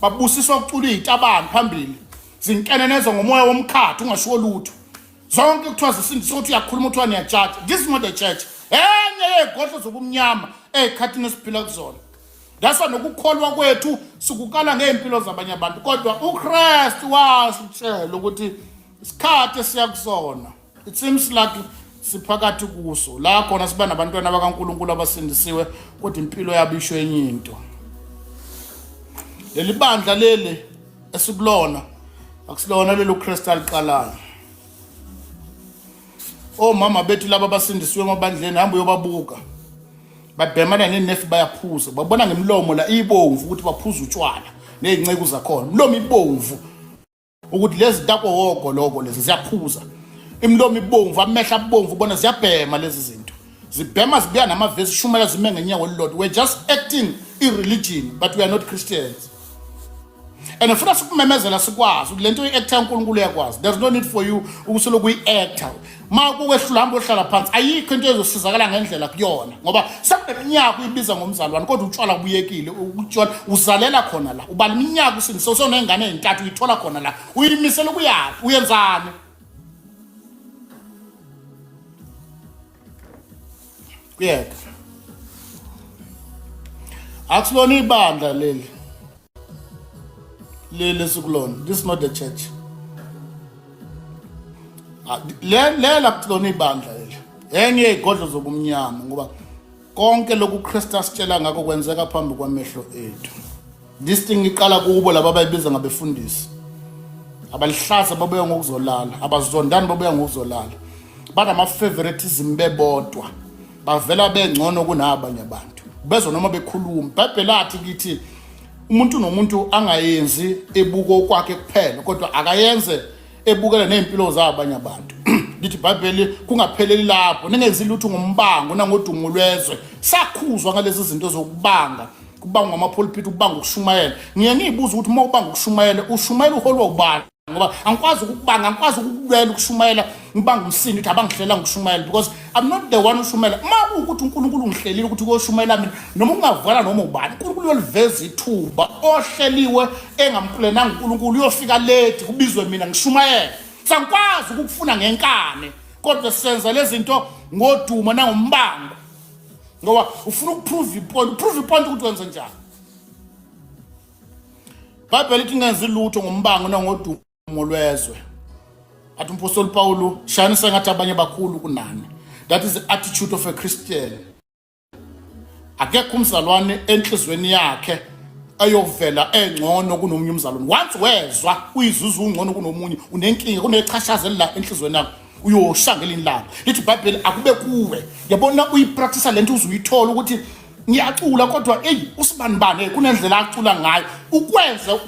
S1: babusiswa ukucula izitabane phambili, zinkenenezo ngomoya womkhathi, ungashiwo lutho. Zonke kuthiwa zisindiswe, ukuthi uyakhuluma kuthiwa niyajaja. This is not a church. Enye yegodlo zobumnyama ey'khathini esiphila kuzona. That's why nokukholwa kwethu sikukala ngey'mpilo zabanye abantu, kodwa uKristu wasitshela ukuthi isikhathi esiya kusona, it seems like siphakathi kuso la khona siba nabantwana bakaNkulunkulu abasindisiwe, kodwa impilo yabo isho enye into. Leli bandla leli esikulona akusilona lelo Kristu aliqalayo. Omama bethu laba abasindisiwe emabandleni, hamba uyobabuka, babhemana nenefi, bayaphuza, babona ngemlomo la ibomvu ukuthi baphuza utshwala nezinceku zakhona, umlomo ibomvu ukuthi lezi takowogo loko lezi ziyaphuza, imilomo ibomvu, amehlo abomvu, bona ziyabhema lezi zinto, zibhema, zibuya namavesi, shumela, zime ngenyawo olulodwa. We're just acting i-religion, but we are not Christians. And funa sikumemezela, sikwazi ukuthi lento i-actor, uNkulunkulu uyakwazi. There's no need for you ukusoloko uyi-actor. Ma kukwehlula, hamba ohlala phansi. Ayikho into ezosizakala ngendlela kuyona, ngoba sekuneminyaka uyibiza ngomzalwane, kodwa utshwala buyekile utshwala, uzalela khona la, ubala iminyaka usindise, usoney'ngane ey'ntathu, uyithola khona la, uyimisela ukuyaphi, uyenzani? Kuyeka, akusilona ibandla leli, leli sikulona. This is not the church. Ah, le lela kulona ibandla leli, enye yezigodlo zobumnyama, ngoba konke lokhu Kristu asitshela ngakho kwenzeka phambi kwamehlo ethu. This thing iqala kubo laba abayibiza ngabefundisi, abalihlaza, babuya ngokuzolala, abazondani, babuya ngokuzolala, banama-favoritism bebodwa, bavela bengcono kunabanye abantu, bezwa noma bekhuluma. IBhayibheli lathi kithi umuntu nomuntu angayenzi ebuko kwakhe kuphela, kodwa akayenze ebukele ney'mpilo zabanye abantu. Lithi iBhayibheli kungapheleli lapho, ningenzi lutho ngombango nangodumo lwezwe. Sakhuzwa ngalezi zinto zokubanga, kubangwa amapulpit, ukubanga ukushumayela. Ngiye ngiyibuza ukuthi uma ubanga ukushumayela, ushumayela uholwa ubani? Ngoba angikwazi ukukubanga, angikwazi ukukulwela ukushumayela, ngibanga umsindo ukuthi abangihlela ngikushumayela, because I'm not the one ushumayela. Uma kuwukuthi uNkulunkulu ungihlelile ukuthi kuyoshumayela mina, noma ungavala noma ubani, uNkulunkulu uyoliveza ithuba. Ohleliwe engamkulenanga uNkulunkulu uyofika late, kubizwe mina ngishumayele. Sangikwazi ukukufuna ngenkani, kodwa senza lezi zinto ngodumo nangombango, ngoba ufuna ukuprove ipoint. Uprove ipoint ukuthi wenze njani? Bible ithi ngenzi lutho ngombango nangodumo lwezwe. Athi umpostoli Paulo, shayani sengathi abanye bakhulu kunani. That is the attitude of a Christian. Akekho umzalwane enhlizweni yakhe eyovela engcono kunomunye umzalwane. Once wezwa uyizuza ungcono kunomunye, unenkinga, kunechashaza la enhlizweni yakho, uyosha ngelinye ilanga. Lithi iBhayibheli akube kuwe, yabona, uyipractice lento uzuyithola ukuthi ngiyacula, kodwa eyi, usibanibani kunendlela acula ngayo. Ukwenza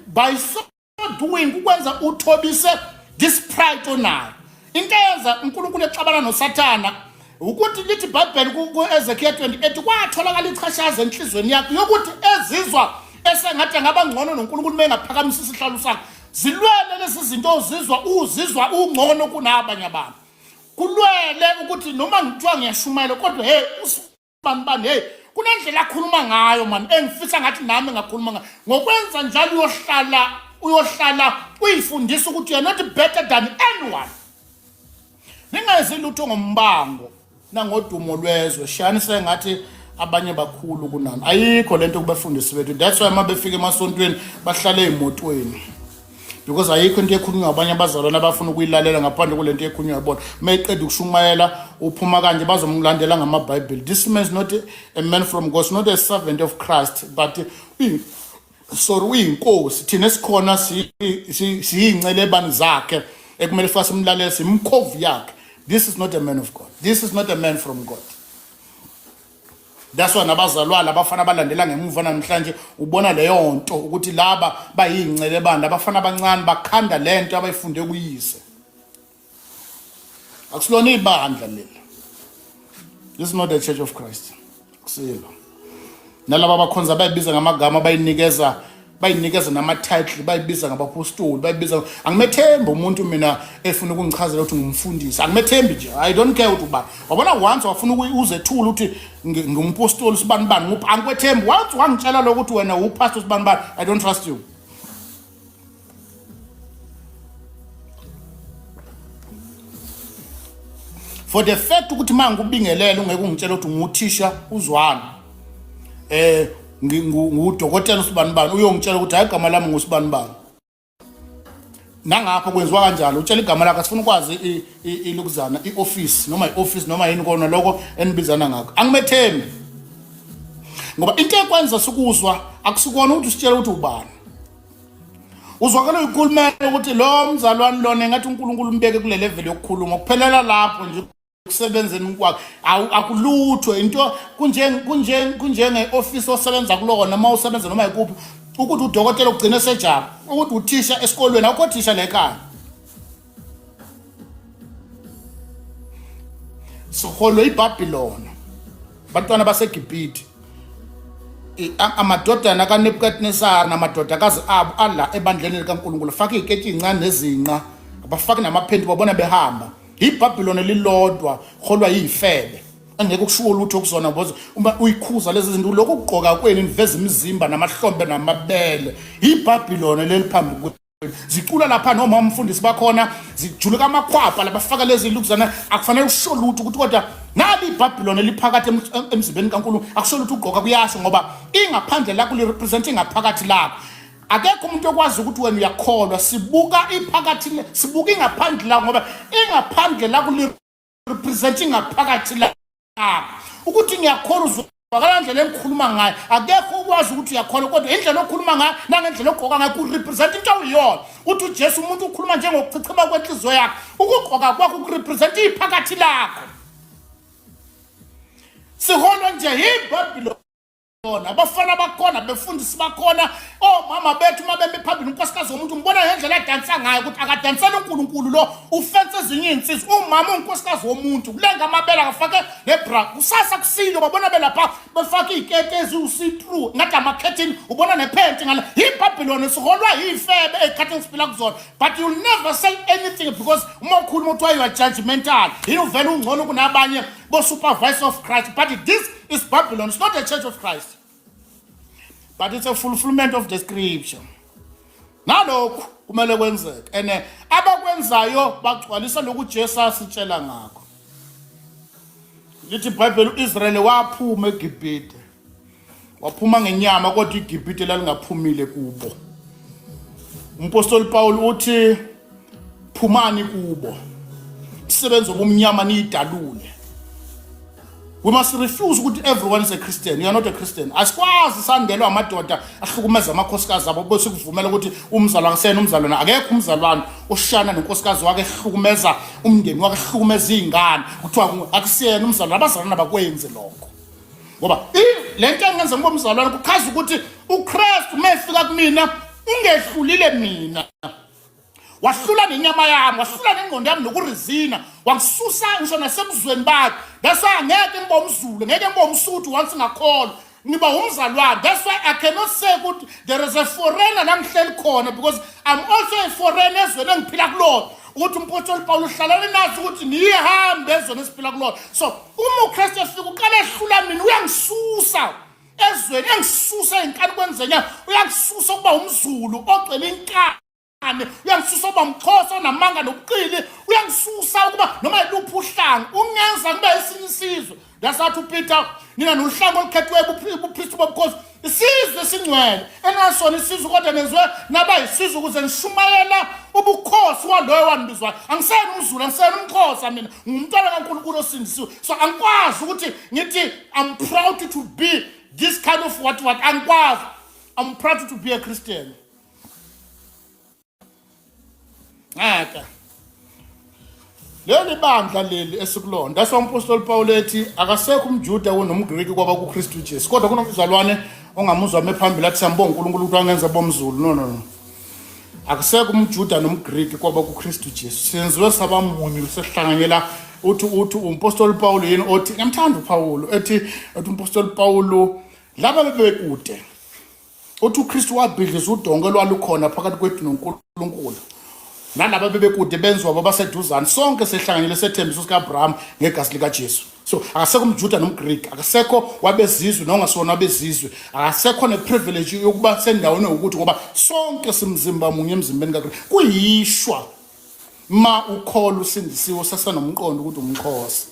S1: by so doing, ukwenza uthobise this pride onayo. Into eyenza uNkulunkulu exabana noSathana ukuthi lithi iBhayibheli ku-Ezekiel 28 kwatholakala ichashaza enhlizweni yakhe yokuthi ezizwa esengathi angaba ngcono noNkulunkulu uma engaphakamisa isihlalo sakhe. Zilwele lezi zinto ozizwa, uzizwa ungcono kunabanye abantu. Kulwele ukuthi noma ngithiwa ngiyashumayela, kodwa hey, usibani bani, hey, kunendlela akhuluma ngayo man, engifisa ngathi nami ngakhuluma ngayo. Ngokwenza njalo uyohlala uyifundisa ukuthi you're not better than anyone. Ningenzi lutho ngombango nangodumo lwezwe, shayani sengathi abanye bakhulu kunani. Ayikho lento kubafundisi bethu. That's why uma befika emasontweni bahlale ey'motweni, because ayikho into ekhulunywa abanye abazalwane abafuna ukuyilalela ngaphandle kulento ekhulunywa yabona. Uma eqeda ukushumayela uphuma kanje, bazomlandela ngamabhayibheli. This man is not a man from God, not a servant of Christ, but Sorry, uyinkosi, thina esikhona siyincelebani zakhe ekumele fika simlalele, simkhovu yakhe. This is not a man of God, this is not a man from God. That's why nabazalwane abafana abalandela ngemuva namhlanje ubona leyo nto ukuthi laba bayincelebani, abafana abancane bakhanda lento abayifunde kuyise. Akusilona ibandla leli, this is not the church of Christ, akusilo. Nalaba abakhonza bayibiza ngamagama, bayinikeza nama-title, bayibiza ngabapostoli, bayibiza. Angimethembi umuntu mina efuna ukungichazela ukuthi ngumfundisi, angimethembi nje. I don't care ukuthi ubani. Wabona, once wafuna uzethula ukuthi ngumpostoli sibani bani nguphi, angikwethembi. Once wangitshela lokho ukuthi wena upastor sibani bani, I don't trust you. For the fact ukuthi uma ngikubingelela ungeke ungitshela ukuthi nguthisha uzwana, ngudokotela usibani bani, uyongitshela ukuthi hayi, igama lami ngusibani bani. Nangapho kwenziwa kanjalo, utshela igama lakho, asifuna ukwazi ilukuzana i-office noma i-office noma yini kona lokho enibizana ngakho. Angimethembi ngoba into ekwenza sikuzwa akusikona ukuthi usitshela ukuthi ubani. Uzwakala uyikhulumela ukuthi lo mzalwane lona engathi uNkulunkulu umbeke kule level yokukhuluma, kuphelela lapho nje kusebenzeni kwakhe, akulutho into kunjenge-office osebenza kulona, uma usebenza noma yikuphi, ukuthi udokotela ugcine sejaba, ukuthi uthisha esikolweni, awukho thisha la ekhaya. Siholwe iBhabhilona, bantwana baseGibhithe, amadodana kaNebukadnesar namadodakazi abo ala ebandleni likaNkulunkulu, faka iy'keti ey'ncane nezinqa, abafaki namaphenti, babona behamba. IBhabhiloni lilodwa holwa yifebe angeke kushiwo lutho kuzona, boze uma uyikhuza lezi zinto, lokhu kugqoka kwenu niveza imizimba namahlombe namabele, iBhabhiloni leli phambi. Zicula lapha noma umfundisi bakhona zijuluka amakhwapha labafaka lezi lukuzana, akufanele kusho lutho ukuthi kodwa nali iBhabhiloni eliphakathi emzimbeni kaNkulunkulu. Akusho lutho ugqoka, kuyasho ngoba ingaphandle lakho li-represent ingaphakathi lakho. Akekho umuntu okwazi ukuthi wena uyakholwa, sibuka iphakathi, sibuka ingaphandle lakho ngoba ingaphandle lakho li-represent ingaphakathi lakho. Ukuthi ngiyakholwa uzwakala ndlela engikhuluma ngayo, akekho ukwazi ukuthi uyakholwa, kodwa indlela okhuluma ngayo nangendlela ogqoka ngayo kurepresent into awuyona. Uthi uJesu umuntu ukhuluma njengokuchichima kwenhliziyo yakhe, ukugqoka kwakho kurepresent iphakathi lakho. Siholwa nje yiBhabhiloni, abafana bakhona, befundisi bakhona, omama bethu uma bemi phambili, unkosikazi womuntu umbona ngendlela adansa ngayo ukuthi akadansela uNkulunkulu lo, ufense ezinye iy'nsizwa. Umama unkosikazi womuntu kulenga amabele, akafake nebra, kusasa kusile babona belapha befake iy'keti eziwu-see-through ngathi amakhethini, ubona nephenti ngale. Yibhabhiloni, siholwa yiy'febe ey'khathini esiphila kuzona, but you'll never say anything because uma ukhuluma kuthiwa you are judgmental, yini uvele ungcono kunabanye bo-supervisor of Christ. But this is Babylon, it's not a church of Christ, but it's a fulfillment of the scripture. Nalokhu kumele kwenzeke, and abakwenzayo bagcwalisa lokhu Jesu asitshela ngakho. Lithi iBhayibheli uIsrayeli waphuma eGibhithe, waphuma ngenyama, kodwa iGibhithe lalingaphumile kubo. Umpostoli Paul uthi phumani kubo, umsebenzi obumnyama niyidalule. We must refuse ukuthi everyone is a Christian. You are not a Christian. Asikwazi sandelwa amadoda ahlukumeza amakhosikazi abo bese kuvumela ukuthi umzalwane akusena umzalwane. Akekho umzalwane oshana nonkosikazi wakhe, ehlukumeza umndeni wakhe, ehlukumeza izingane, kuthiwa akusiyena umzalwane. Abazalwane abakwenzi lokho, ngoba le nto engenza ngibe umzalwane kuchaza ukuthi uKristu uma efika kumina ungehlulile mina, wahlula nenyama yami, wahlula nengqondo yami nokurizina, wangisusa ngisho nasebuzweni bakhe. That's why angeke ngibe umZulu, ngeke ngibe umSuthu once ngakholwa, ngiba umzalwane. That's why I cannot say ukuthi there is a foreigner la ngihleli khona, because I'm also a foreigner ezweni engiphila kulona. Ukuthi umpostoli Paul uhlalane nazi ukuthi niyihambe ezweni esiphila kulona. So uma uKristu efika uqala ehlula mina, uyangisusa ezweni, engisusa ey'nkanikweni zenyama, uyangisusa ukuba umZulu ogcwele inkani, uyangisusa ukuba umXhosa onamanga nobuqili, uyangisusa ukuba noma yiluphi uhlanga, ungenza kube esinye isizwe. Yasathi uPeter, nina nohlanga olukhethiweyo, ubupristi bobukhosi, isizwe esingcwele, enasona isizwe kodwa nenziwe naba yisizwe ukuze nishumayela ubukhosi waloyo wanibizwayo. Angiseyena umZulu, angiseyena umXhosa, mina ngumntwana kaNkulunkulu osindisiwe. So angikwazi ukuthi ngithi I'm proud to be this kind of what what, angikwazi. I'm proud to be a Christian. Ngeke. Leli bandla leli esikulona. That's why uMpostoli Paul ethi akasekho umJuda wonomGreki kwaba kuKristu Jesu. Kodwa kunomzalwane ongamuzwa me phambili athi siyambonga uNkulunkulu ukuthi wangenza bomzulu. No no no. Akusekho umJuda nomGreki kwaba kuKristu Jesu. Senziwe sabamunye sesihlanganyela uthi uthi uMpostoli Paul yini othi ngiyamthanda uPaul ethi ethi uMpostoli Paul laba bebekude uthi uKristu wabhidliza udonga olwalukhona phakathi kwethu noNkulunkulu nalaba bebekude benziwa babaseduzane sonke sehlanganyele sethembiso sika-Abraham ngegazi likaJesu. So akasekho umJuda nomGreek, akasekho wabezizwe nongasona wabezizwe, akasekho neprivilege yokuba sendaweni yokuthi ngoba sonke simzimba munye emzimbeni kaKristu. Kuyishwa ma ukholwa usindisiwe usasenomqondo ukuthi umxhosa.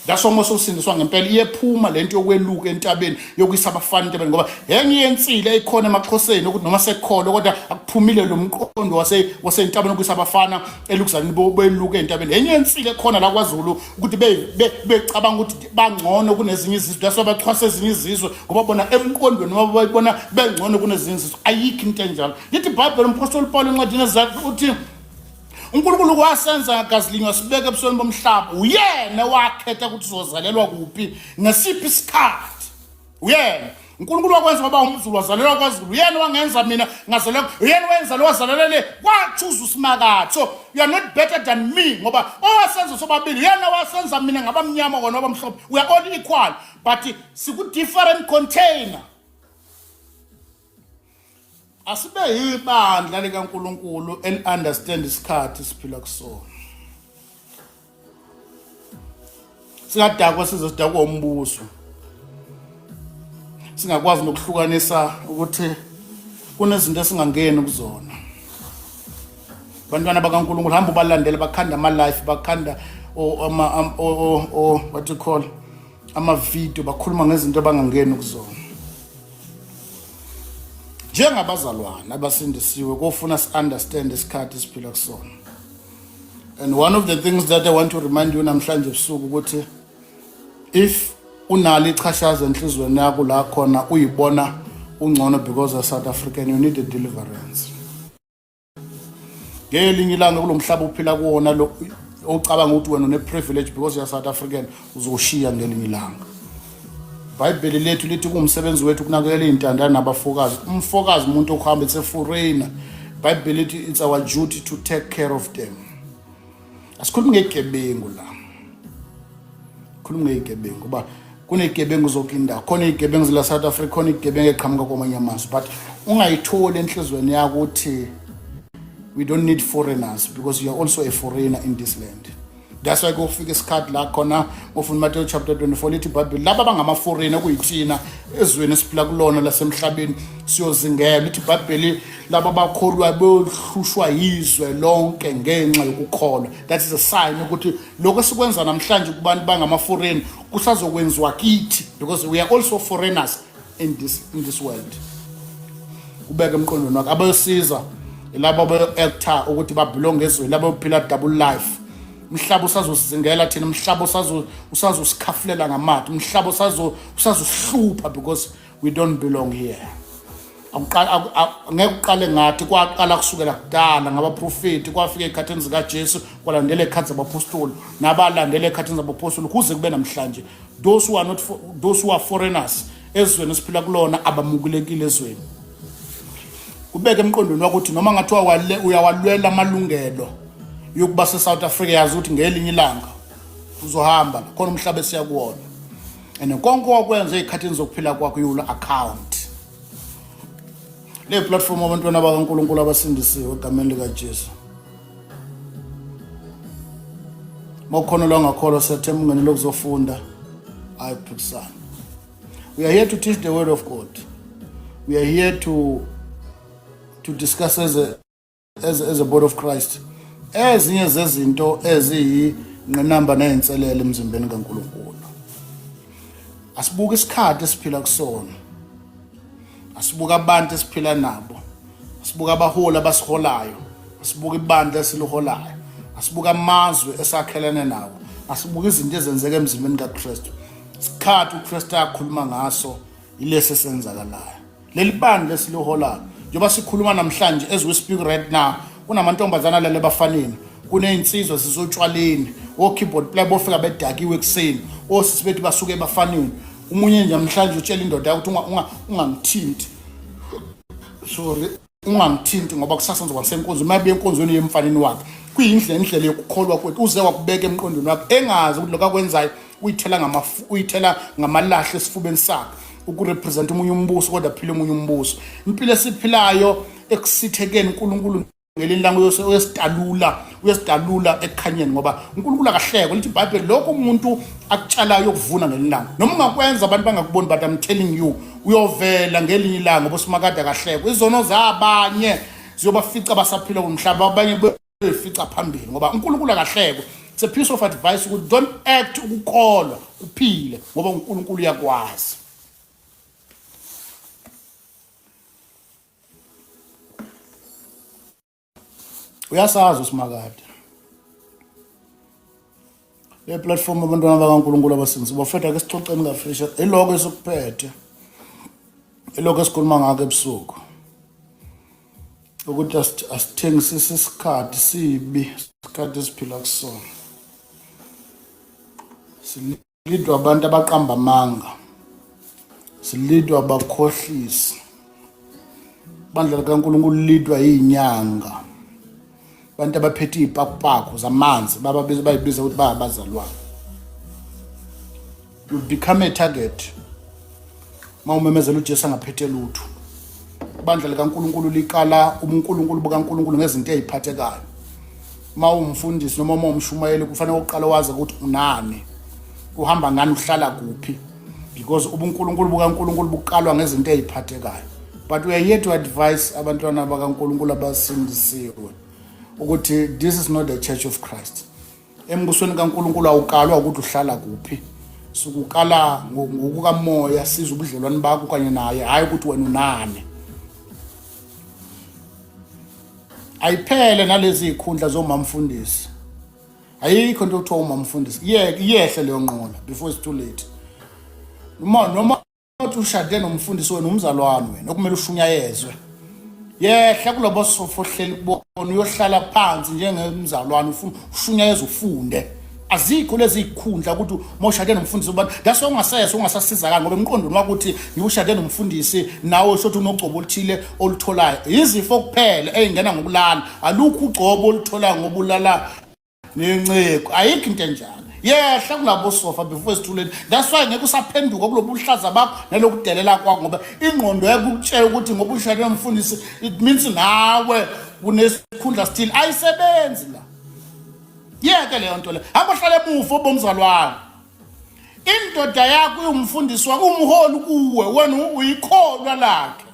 S1: That's why uma usindiswa ngempela iyephuma lento yokweluka entabeni yokuyisa abafana entabeni ngoba yenye yensile eyikhona emaxhoseni ukuthi noma sekukholwa kodwa akuphumile lo mqondo wase wasentabeni okuyisa abafana elukuzaneni beluka entabeni. Yenye yensile ekhona la kwaZulu ukuthi becabanga ukuthi bangcono kunezinye izizwe, that's why bachwasa ezinye izizwe ngoba bona emqondweni wabo bayibona bengcono kunezinye izizwe. Ayikho into enjalo. Lithi iBhayibheli umphostoli Paul encwadini ezakhe uthi uNkulunkulu wasenza ngagazi linye wasibeka ebusweni bomhlaba. Uyena wakhetha ukuthi uzozalelwa kuphi ngesiphi isikhathi. Uyena uNkulunkulu wakwenza ngoba umZulu wazalelwa kwaZulu. Uyena wangenza mina ngazalelwa, uyena wenza lo wazalelwa le, wachuza uSimakade. So you are not better than me ngoba owasenza sobabili uyena wasenza mina ngabamnyama wona wabamhlophe. We are all equal but siku different container. Asibe yibandla likaNkulunkulu eli understand isikhathi siphila kusona. Singadakwa size sidakwa umbuso. Singakwazi nokuhlukanisa ukuthi kunezinto esingangeni kuzona. Bantwana bakaNkulunkulu hamba ubalandele bakhanda ama life bakhanda o ama o what you call ama video bakhuluma ngezinto abangangeni kuzona. Njengabazalwane abasindisiwe kofuna si-understand isikhathi esiphila kusona. And one of the things that I want to remind you namhlanje ebusuku ukuthi if unalo ichashaza enhlizweni yakho la khona uyibona ungcono because of South African, you need a deliverance. Ngelinye ilanga kulo mhlaba uphila kuwona lo ocabanga ukuthi wena une-privilege because you are South African, uzoshiya ngelinye ilanga. IBhayibheli lethu lithi kuwumsebenzi wethu ukunakekela iy'ntandane nabafokazi. Umfokazi umuntu okuhamba eseforeigner. IBhayibheli lithi it's our duty to take care of them. Asikhulumi ngegebengu la, khuluma ngeyigebengu ngoba kunezigebengu zonke indawo, khona izigebengu zila South Africa, khona izigebengu eqhamuka kwamanye amazwe, but ungayitholi enhlizweni yakho ukuthi we don't need foreigners because you are also a foreigner in this land. That's why kufika isikhathi la khona ufuna Matthew chapter 24 lithi iBhayibheli laba bangama-foreigner kuyithina ezweni esiphila kulona lasemhlabeni siyozingela. Lithi iBhayibheli laba bakholwa bohlushwa yizwe lonke ngenxa yokukholwa. That is a sign ukuthi lokho esikwenza namhlanje kubantu bangama-foreign kusazokwenziwa kithi because we are also foreigners in this world. Ubeke emqondweni wakho abayosiza laba abayo-actor ukuthi babelong ezweni, laba abayophila double life. Umhlaba usazosizingela thina, umhlaba usazosikhafulela ngamathe, umhlaba usazosihlupha because we don't belong here. Ngeke uqale ngathi kwaqala kusukela kudala ngabaprofeti, kwafika ey'khathini zikaJesu, kwalandela ey'khathi zabapostoli, nabalandela ey'khathini zabapostoli kuze kube namhlanje. Those who are not, those who are foreigners ezweni esiphila kulona abamukelekile ezweni. Kubeke emqondweni wakho ukuthi noma ngathiwa uyawalwela amalungelo yokuba se-South Africa, yazi ukuthi ngelinye ilanga uzohamba la khona umhlaba esiya kuwona, and konke wakwenza ey'khathini zokuphila kwakho you will account. Le platform abantwana bakaNkulunkulu abasindisiwe egameni likaJesu. Mawukhona lwangakholwa, siyathemba ungenele ukuzofunda, ayiphikisana. We are here to teach the word of God. We are here to discuss as a body of Christ ezinye zezinto eziyingqinamba nezinselele emzimbeni kaNkulunkulu. Asibuke isikhathi esiphila kusona, asibuke abantu esiphila nabo, asibuke abaholi abasiholayo, asibuke ibandla esiliholayo, asibuke amazwe esakhelene nawo, asibuke izinto ezenzeka emzimbeni kaKristu. Isikhathi uKristu akhuluma ngaso ilesi esenzakalayo. Leli bandla esiliholayo njengoba sikhuluma namhlanje, as we speak right now, kunamantombazana alele ebafaneni, kunezinsizwa zisotshwaleni, o-keyboard player bofika bedakiwe ekuseni, osisi bethu basuke ebafaneni. Umunye nje namhlanje utshela indoda yakho ukuthi ungangithinti, sorry, ungangithinti ngoba kusasa ngizoba senkonzweni. Uma ebuya enkonzweni yemfaneni wakhe, kuyindlela indlela yokukholwa kwethu, uze wakubeka emqondweni wakhe engazi ukuthi lokho akwenzayo uyithela ngamafu, uyithela ngamalahle esifubeni sakhe ukurepresent omunye umbuso, kodwa phila omunye umbuso. Impilo esiphilayo ekusithekeni, uNkulunkulu ngelinye ilanga uyositalula, uyositalula ekukhanyeni, ngoba uNkulunkulu akahlekwa. Lithi iBhayibheli, lokho umuntu akutshalayo ukuvuna ngelinye ilanga. Noma ungakwenza abantu bangakuboni, but I'm telling you, uyovela ngelinye ilanga, ngoba uSimakade akahlekwa. Izono zabanye ziyobafica basaphila kumhlaba, abanye befica phambili, ngoba uNkulunkulu akahlekwa. It's a piece of advice ukuthi don't act ukukholwa, kuphile, ngoba uNkulunkulu uyakwazi. Uyasazi uSimakade. Le platform, abantwana bakaNkulunkulu abasindisi bafethu, ake sixoxeni kafisha iloko esikuphethe, iloko esikhuluma ngakho ebusuku, ukuthi asithengisise isikhathi sibi, isikhathi esiphila kusona. Silidwa abantu abaqamba amanga, silidwa abakhohlisi. Bandla likaNkulunkulu lidwa izinyanga, abantu abaphethe izipakupaku zamanzi, bababiza, bayibiza ukuthi bayabazalwane. You become a target uma umemezela uJesu angaphethe lutho. Ibandla likaNkulunkulu likala ubuNkulunkulu bukaNkulunkulu ngezinto eziphathekayo. Uma uwumfundisi noma uma umshumayeli, kufanele uqale wazi ukuthi unani, uhamba ngani, uhlala kuphi, because ubuNkulunkulu bukaNkulunkulu bukalwa ngezinto eziphathekayo. But we are here to advise abantwana bakaNkulunkulu abasindisiwe ukuthi this is not the church of Christ. Embusweni kaNkulunkulu awukalwa ukuthi uhlala kuphi, sukukala ngokukamoya, siza ubudlelwane bakho kanye naye, hhayi ukuthi wena unani. Ayiphele nalezi zikhundla zomamfundisi, ayikho into okuthiwa umamfundisi. Iyehle leyo nqola before it's too late. Noma uthi ushade nomfundisi, wena umzalwane, wena okumele ushunyayezwe, yehla kulobo sofa ohleli kubona, uyohlala phansi njengemzalwane, ufuna ushunyayezwe, ufunde. Azikho lezi zikhundla ukuthi uma ushade nomfundisi ubani. That's why ungasese ungasasizakali, ngoba emqondweni wakho uthi ngiushade nomfundisi, nawe sothi unogcobo oluthile olutholayo. Izifo kuphela ey'ngena ngokulala, alukho ugcobo olutholayo ngoba ulala nenceku, ayikho into enjalo. Yehla kulabo sofa before it's too late. That's why ngeke usaphenduka kulobu buhlaza bakho nalokudelela kwakho, ngoba ingqondo yakho ukutshela ukuthi ngoba ushade nomfundisi it means nawe kunesikhundla still. Ayisebenzi la, yeke leyo nto le. Hamba ohlala emuva obomzalwane, indoda yakho iwumfundisi wakho, umholi kuwe, wena uyikholwa lakhe.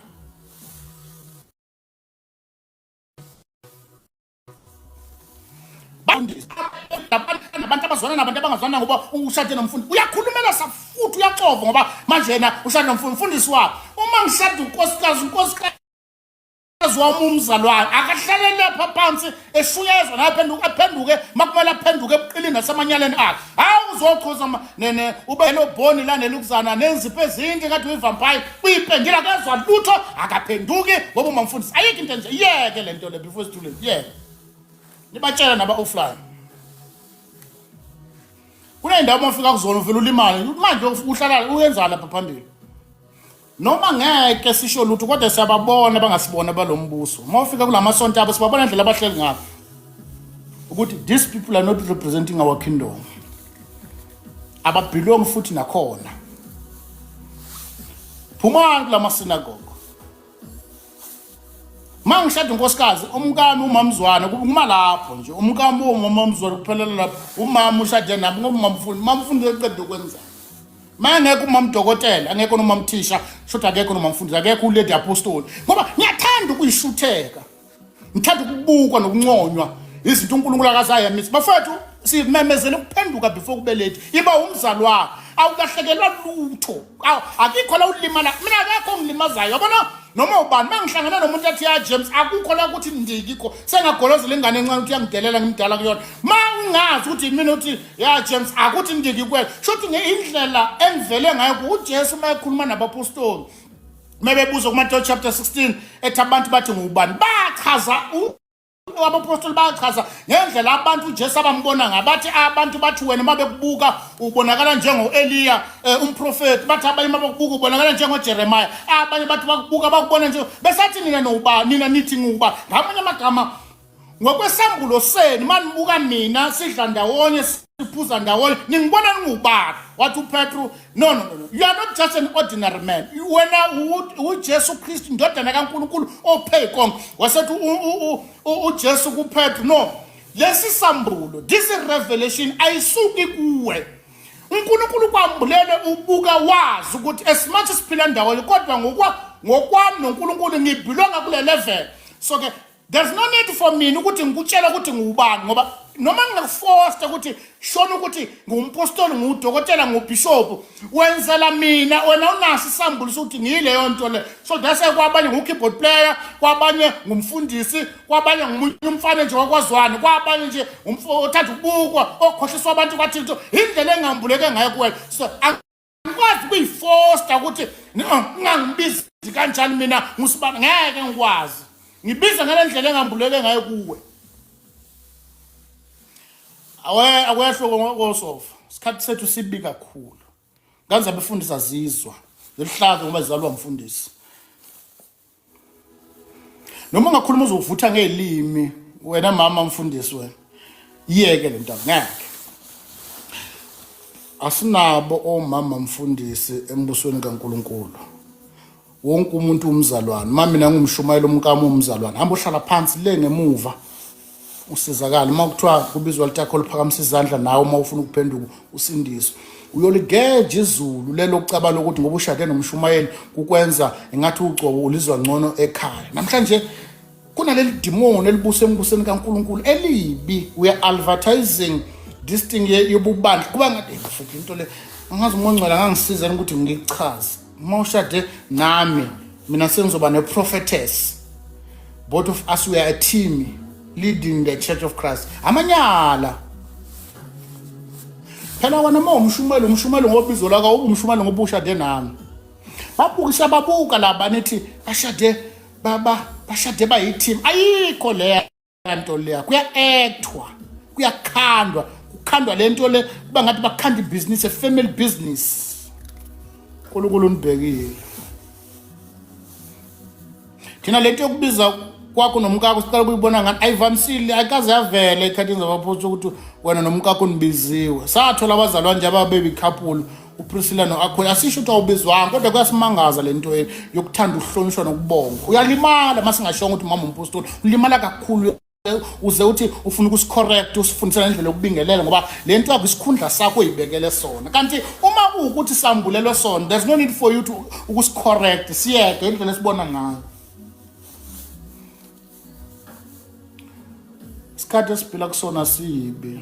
S1: Abantu abazwana nabantu abangazwana, ngoba ushade nomfundi, uyakhulumela safuthi, uyaxova, ngoba manje yena ushade nomfundi, umfundisi wakhe. Uma ngishada unkosikazi, unkosikazi wami umzalwane, akahlale lapha phansi eshuyezwa naye, aphenduke, aphenduke makumele aphenduke ebuqilini nasemanyaleni akhe. Hawu, uzochoza nene ube nobhoni la nelukuzana nenzipho ezinhle ngathi uyivampire, uyipendile, akezwa lutho, akaphenduki ngoba umamfundisi. Ayikho into enje, yeke le nto le before it's too late. Yeke, nibatshela naba-offline. Kuney'ndawo uma ufika kuzona uvele ulimale. Manje uhlala uyenzani lapha phambili? Noma ngeke sisho lutho, kodwa siyababona bangasibona balombuso. Uma ufika kula masonto abo, sibabona indlela abahleli ngayo ukuthi these people are not representing our kingdom, ababelong futhi nakhona. Phumani kula masinagogo. Ma ngishada unkosikazi, umkami umamzwane, kuma lapho nje, umkami umamzwane, kuphelela lapho. Umama ushade nami ngoba umamfundi, umamfundi eqeda ukwenza. Ma ngekho umamdokotela, angekho nomamthisha, shothi akekho nomamfundisi, akekho ulady apostoli, ngoba ngiyathanda ukuyishutheka, ngithanda ukubukwa nokunconywa izinto uNkulunkulu akazayamisa. Bafethu, simemezele ukuphenduka before kube late. Iba umzalwane, awulahlekelwa lutho, akikho la ulimala. Mina akekho ongilimazayo, yabona, noma ubani. Uma ngihlangana nomuntu athi, "Ya James," akukho la ukuthi ndikikho sengagolozela ingane encane ukuthi uyangidelela, ngimdala kuyona. Ma ungazi ukuthi mina uthi, "Ya James," akuthi ndiki kwena, shuthi ngeindlela engivele ngayo kuJesu uma ekhuluma nabapostoli. Mebebuza kuMateyu chapter 16 ethi abantu bathi ngubani, bachaza abapostoli bachaza ngendlela abantu uJesu abambona ngayo. Bathi abantu bathi wena uma bekubuka ubonakala njengo-Eliya, umprofeti. Bathi abanye uma bekubuka ubonakala njengoJeremiah, abanye bathi bakubuka bakubona nje besathi nina nowuba, nina nithi nguba. Ngamanye amagama, ngokwesambulo senu manibuka mina sidla ndawonye siphuza ndawonye, ningibona ningubani? Wathi uPetru, no, no, no, no, you are not just an ordinary man, wena uJesu Kristu, indodana kaNkulunkulu ophe konke. Wasethi uJesu kuPetru, no, lesi sambulo, this revelation ayisuki kuwe, uNkulunkulu kwambulele ubuka wazi ukuthi as much siphila ndawonye kodwa ngokwami noNkulunkulu ngibelonga kule level. So ke there's no need for mina ukuthi ngikutshele ukuthi ngiwubani, ngoba noma ngingakuforce ukuthi shona ukuthi ngumpostoli, ngudokotela, ngubishop, wenzela mina, wena unaso isambulo sokuthi ngiyileyo nto le. So that's why kwabanye ngu-keyboard player, kwabanye ngumfundisi, kwabanye ngumunye umfana nje wakwazwane, kwabanye nje othanda ukubukwa, okhohliswa abantu bathi into indlela engambuleke ngayo kuwena. So angikwazi ukuyifosta ukuthi ungangibizi kanjani mina ngusibani, ngeke ngikwazi. Ngibiza ngale ndlela engambuleke ngayo kuwe. Awe akwehlo kosofa, isikhathi sethu sibi kakhulu. Kanze abefundisi azizwa zelihlaza ngoba zizalwa umfundisi. Noma ungakhuluma uzovutha ngelimi wena mama mfundisi, wena iyeke lento, ngeke. Asinabo omama mfundisi embusweni kaNkuluNkulu. Wonke umuntu umzalwane. Uma mina ngumshumayeli, umkami umzalwane, hamba uhlala phansi le ngemuva usizakala. Uma kuthiwa kubizwa litakho, liphakamisa izandla nawe uma ufuna ukuphenduka usindiswe. Uyoligeja izulu lelo kucabala ukuthi ngoba ushade nomshumayeli kukwenza engathi ugcobo ulizwa ngcono ekhaya. Namhlanje kunaleli dimoni elibusa embusweni kaNkulunkulu elibi. We are advertising this thing yobubandla, kuba ngathi futhi into le angazi uMongcwele angangisiza ukuthi ngichaze. Uma ushade nami, mina sengizoba ne-prophetess. Both of us, we are a team leading the Church of Christ. Amanyala phela. Wena uma umshumayeli, umshumayeli ngobizo lakho, umshumayeli ngoba ushade nami. Babukisa, babuka laba nithi bashade, baba bashade bayi-team. Ayikho leya nto leya, kuya-actwa, kuyakhandwa, kukhandwa le nto le, kuba ngathi bakhanda ibhizinisi, a-family business. uNkulunkulu unibhekile. Thina lento yokubiza kwakho nomkakho siqala kuyibona ngani, ayivamisile, ayikaze yavela ekhathini zabaphostoli ukuthi wena nomkakho nibiziwe. Sathola abazalwane nje ababebi-couple, uPriscilla no-Aquila. Asisho ukuthi awubizwanga, kodwa kuyasimangaza le nto yokuthanda ukuhlonishwa nokubonga. Uyalimala uma singashongo ukuthi mama umpostoli, ulimala kakhulu, uze uthi ufuna ukusicorrect, usifundisa ngendlela yokubingelela, ngoba le nto yakho isikhundla sakho uyibekele sona. Kanti uma kuwukuthi sambulelwe sona, there's no need for you to ukusicorrect, siyeke indlela esibona ngayo. Isikhathi esiphila kusona sibi.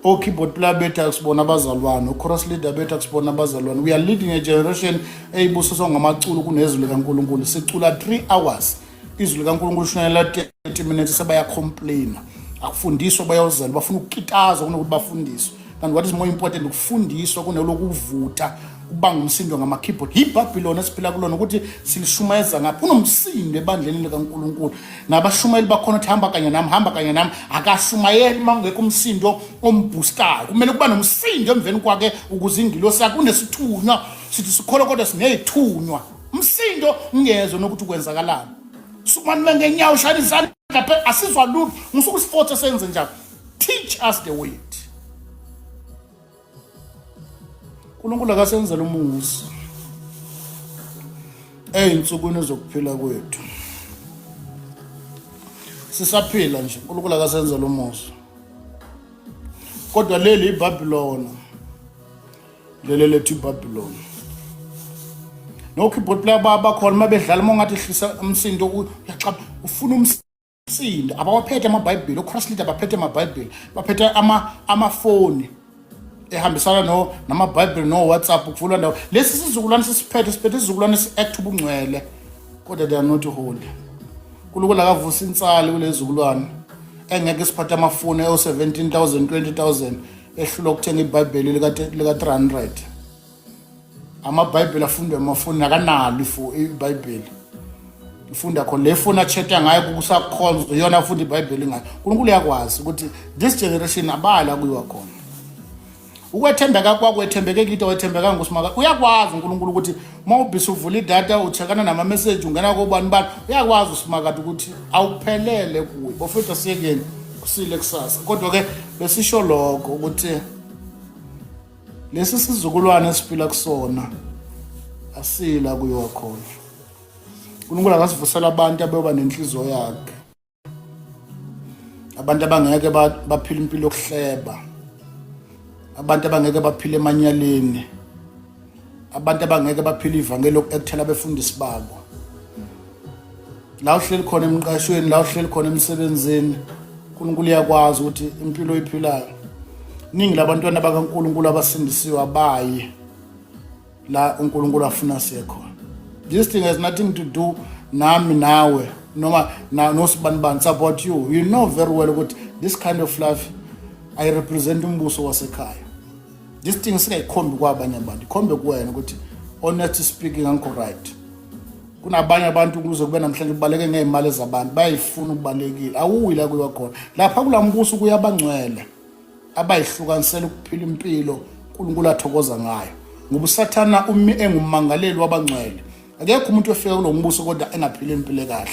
S1: O-keyboard player bethu akusibona abazalwane, o-chorus leader bethu akusibona abazalwane. We are leading a generation eyibusiswa ngamaculo kunezwi likaNkulunkulu. Sicula 3 hours, izwi likaNkulunkulu shunyayela 30 minutes, sebayacomplaina. Akufundiswa, bayozela, bafuna ukukitazwa kunokuthi bafundiswe. Kanti what is more important, ukufundiswa kunolokuvuta kubanga umsindo ngama-keyboard? Yibhabhiloni esiphila kulona, ukuthi silishumayeza ngaphi. Kunomsindo ebandleni likaNkulunkulu, nabashumayeli bakhona ukuthi hamba kanye nami, hamba kanye nami. Akashumayeli uma kungekho umsindo omboostayo. Kumele kuba nomsindo emveni kwakhe ukuze ingilosi yakhe, unesithunywa. Sithi sikholwa kodwa siney'thunywa. Umsindo ungezwe nokuthi kwenzakalani. Sukumani ngenyawo, shayela izandla, asizwa lutho. Ngisuke usifothe senze njalo. Teach us the way. uNkulunkulu akasenzele umusa ey'nsukwini zokuphila kwethu sisaphila nje. uNkulunkulu akasenzele umusa, kodwa leli iBabylon, leli lethu iBabylon. No keyboard player bakhona uma bedlala, uma ungathi hlisa umsindo uyaxaba, ufuna umsindo. Abawaphethe amabhayibheli, o-chorus leader baphethe amabhayibheli, baphethe amafoni ehambisana no namabhayibheli no-WhatsApp kuvulwa ndawo. Lesi sizukulwane sisiphethe, siphethe isizukulwane si-act ubungcwele kodwa they are not holy. Unkulunkulu akavusa insali kulezizukulwane engeke siphathe amafoni eyo-17 000, 20 000, ehlulwa ukuthenga ibhayibheli lika-300. Amabhayibheli afundwa emafoni, akanalo iBhayibheli. Ifunda khona le foni acheta ngayo kusakhonzo, iyona afunda iBhayibheli ngayo. uNkulunkulu uyakwazi ukuthi this generation abala kuyiwa khona. Ukwethembeka kwakho wethembeke kithi, awethembekanga kuSimakade. Uyakwazi uNkulunkulu ukuthi uma ubhisi uvula idatha, uchekana nama-message, ungena kobani bani, uyakwazi uSimakade ukuthi awuphelele kuye. Bafethu, asiyekeni, kusile kusasa. Kodwa-ke besisho lokho ukuthi lesi sizukulwane esiphila kusona asila kuyiwa khona. uNkulunkulu akasivusela abantu abeyoba nenhliziyo yakhe, abantu abangeke baphile impilo yokuhleba, abantu abangeke baphile emanyaleni, abantu abangeke baphile ivangeli loku-ekthela abefundisi babo. La uhleli khona emqashweni, la uhleli khona emsebenzini, uNkulunkulu uyakwazi ukuthi impilo oyiphilayo. Ningi labantwana bakaNkulunkulu abasindisiwe abayi la uNkulunkulu afuna siye khona. This thing has nothing to do nami nawe noma nosibani bani. It's about you. You know very well ukuthi this kind of life I represent umbuso wasekhaya. This thing singayikhombi kwabanye abantu, ikhombe kuwena ukuthi honestly speaking, angikho right. Kunabanye abantu kuze kube namhlanje kubaleke ngey'mali zabantu, bayayifuna ukubalekile. Awuyi la kuyiwa khona lapha kula mbuso, kuya abangcwele abayihlukanisela ukuphila impilo uNkulunkulu athokoza ngayo, ngoba uSathana umi engummangaleli wabangcwele. Akekho umuntu ofika kulo mbuso kodwa engaphili impilo kahle.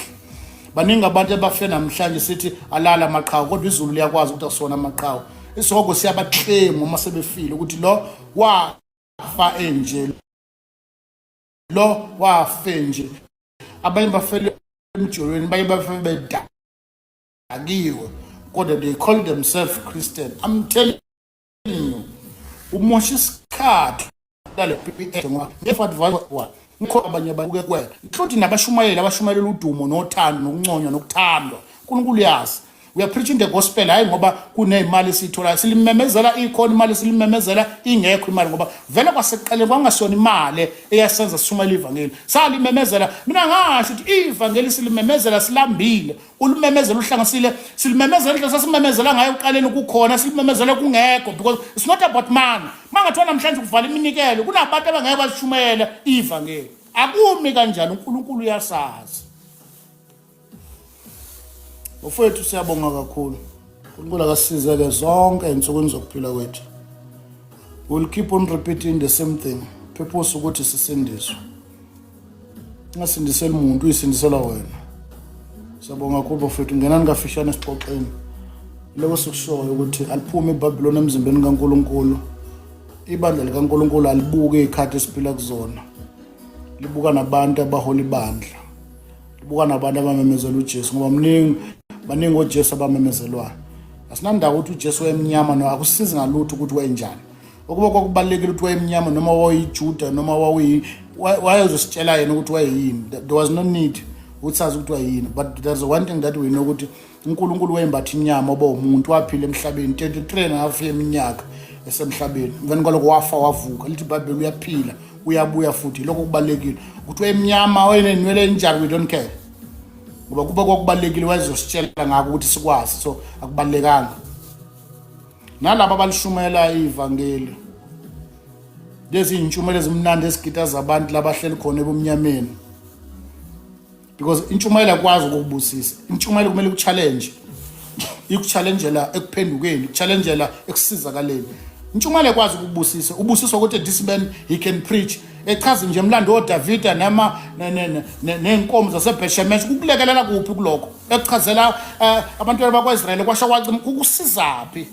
S1: Baningi abantu abafe namhlanje, sithi alala amaqhawe, kodwa izulu liyakwazi ukuthi asona amaqhawe. Isihogo siyabaclaim uma sebefile ukuthi lo wafa enje, lo wafe nje. Abanye bafele emjolweni, abanye bafe bedakiwe, kodwa they call themselves Christian. I'm telling you, umosha isikhathi lale ngoba ngefa ngikho abanye abantu ke kwena, including nabashumayeli abashumayela udumo nothando nokunconywa nokuthandwa. uNkulunkulu uyazi. We are preaching the gospel, hayi ngoba kuneyimali esiyitholayo. Silimemezela ikhona imali, silimemezela ingekho imali, ngoba vele kwasekuqaleni kwangasiyona imali eyasenza sishumayela ivangeli. Salimemezela, mina ngasho ukuthi ivangeli silimemezela silambile, ulimemezela uhlanganisile. Silimemezela indlela sasimemezela ngayo ekuqaleni kukhona, silimemezela kungekho, because it's not about money. Mangathiwa namhlanje kuvala iminikelo, kunabantu abangeke bashumayela ivangeli. Akumi kanjalo, uNkulunkulu uyasazi. Bafowethu, siyabonga kakhulu. uNkulunkulu akasizeke zonke ey'nsukwini zokuphila kwethu. We'll keep on repeating the same thing, purpose ukuthi sisindiswe. Ungasindiseli muntu, uyisindisela wena. Siyabonga kakhulu, bafowethu. Ngenani kafishane sixoxeni lokho sikushoyo ukuthi aliphume iBhabhiloni emzimbeni kaNkulunkulu. Ibandla likaNkulunkulu alibuke iy'khathi esiphila kuzona, libuka nabantu abahola ibandla, libuka nabantu abamemezela uJesu, ngoba mningi, baningi oJesu abamemezelwayo. Asinandawo ukuthi uJesu wayemnyama no, akusizi ngalutho ukuthi wayenjani. Ukuba kwakubalulekile ukuthi wayemnyama noma wayeyiJuda noma wayezositshela yena ukuthi wayeyini, there was no need ukuthi sazi ukuthi wayeyini. But there's one thing that we know, ukuthi uNkulunkulu wembatha inyama, oba umuntu, waphila emhlabeni 33 and a half yeminyaka esemhlabeni. Emveni kwaloko wafa, wavuka. Lithi iBhayibheli uyaphila, uyabuya futhi. Lokho kubalulekile. Ukuthi wayemnyama, wayenenwele enjani, we don't care, ngoba kuba kwakubalulekile wayezositshela ngako ukuthi sikwazi. So akubalulekanga. Nalabo abalishumayela ivangeli, lezi iy'ntshumelo ezimnandi ezigida zabantu labahleli khona ebumnyameni, because intshumayelo akwazi ukukubusisa. Intshumayelo kumele ikuchallenge, ikuchallengela ekuphendukeni, ikuchallengela ekusizakaleni. Intshumayelo ekwazi ukukubusisa, ubusiswa ukuthi this man, he can preach, echaza nje umlando woDavida nama ney'nkomo zaseBheshemesh. Kukulekelela kuphi kulokho? Ekuchazela abantwana bakwa-Israyeli kwasha kwacima, kukusizaphi?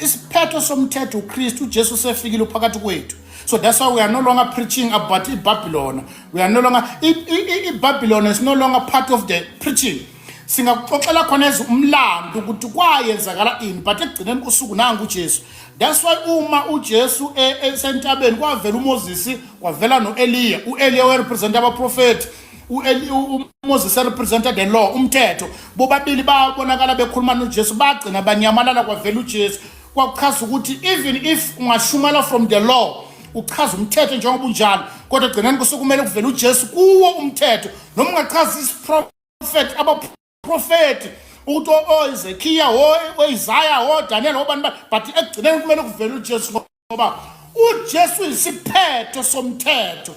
S1: Isiphetho somthetho uKristu uJesu sefikile, uphakathi kwethu. So that's why we are no longer preaching about iBabylon. We are no longer, iBabylon is no longer part of the preaching. Singakuxoxela khona umlando ukuthi kwayenzakala ini, but ekugcineni kusuku nangu uJesu. That's why uma uJesu esentabeni kwavela uMoses, kwavela noEliya. UEliya wayerepresent abaprofeti, uMoses represented the law, umthetho. Bobabili babonakala bekhuluma noJesu, bagcina banyamalala, kwavela uJesu. Kwakuchaza ukuthi even if ungashumela from the law, uchaza umthetho njengoba unjalo, kodwa egcineni kusukumele kuvele uJesu kuwo umthetho. Noma ungachaza isiprofet, abaprofeti, ukuthi oEzekiya, oIsaya, oDaniel, obani, but ekugcineni kumele kuvele uJesu. Ngoba uJesu isiphetho somthetho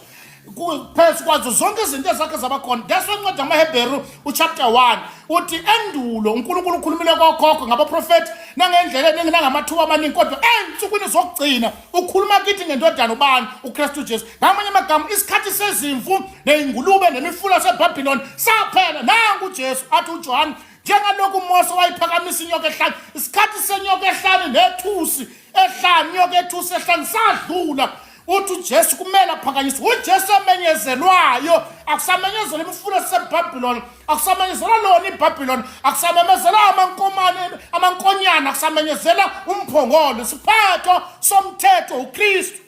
S1: phezu kwazo zonke izinto ezakhe zabakhona. That's why incwadi yamaHebheru uchapter 1 uthi endulo uNkulunkulu ukhulumile kokhokho ngabaprofethi nangendlela eningi nangamathuba amaningi, kodwa ey'nsukwini zokugcina ukhuluma kithi ngendodana ubani? UKristu Jesu. Ngamanye amagama, isikhathi sezimvu ney'ngulube nemifula seBhabhiloni saphela. Nangu uJesu athi uJohane, njengalokhu uMose wayiphakamisa inyoka ehlane, isikhathi senyoka ehlane nethusi ehlane, inyoka ethusi ehlane sadlula. Uthi uJesu kumele aphakanyiswe. UJesu amenyezelwayo, akusamenyezelwa imifula seBhabhiloni, akusamenyezelwa lona iBhabhiloni, akusamemezela amankomane, amankonyana, akusamenyezela umphongolo. Isiphetho somthetho uKristu.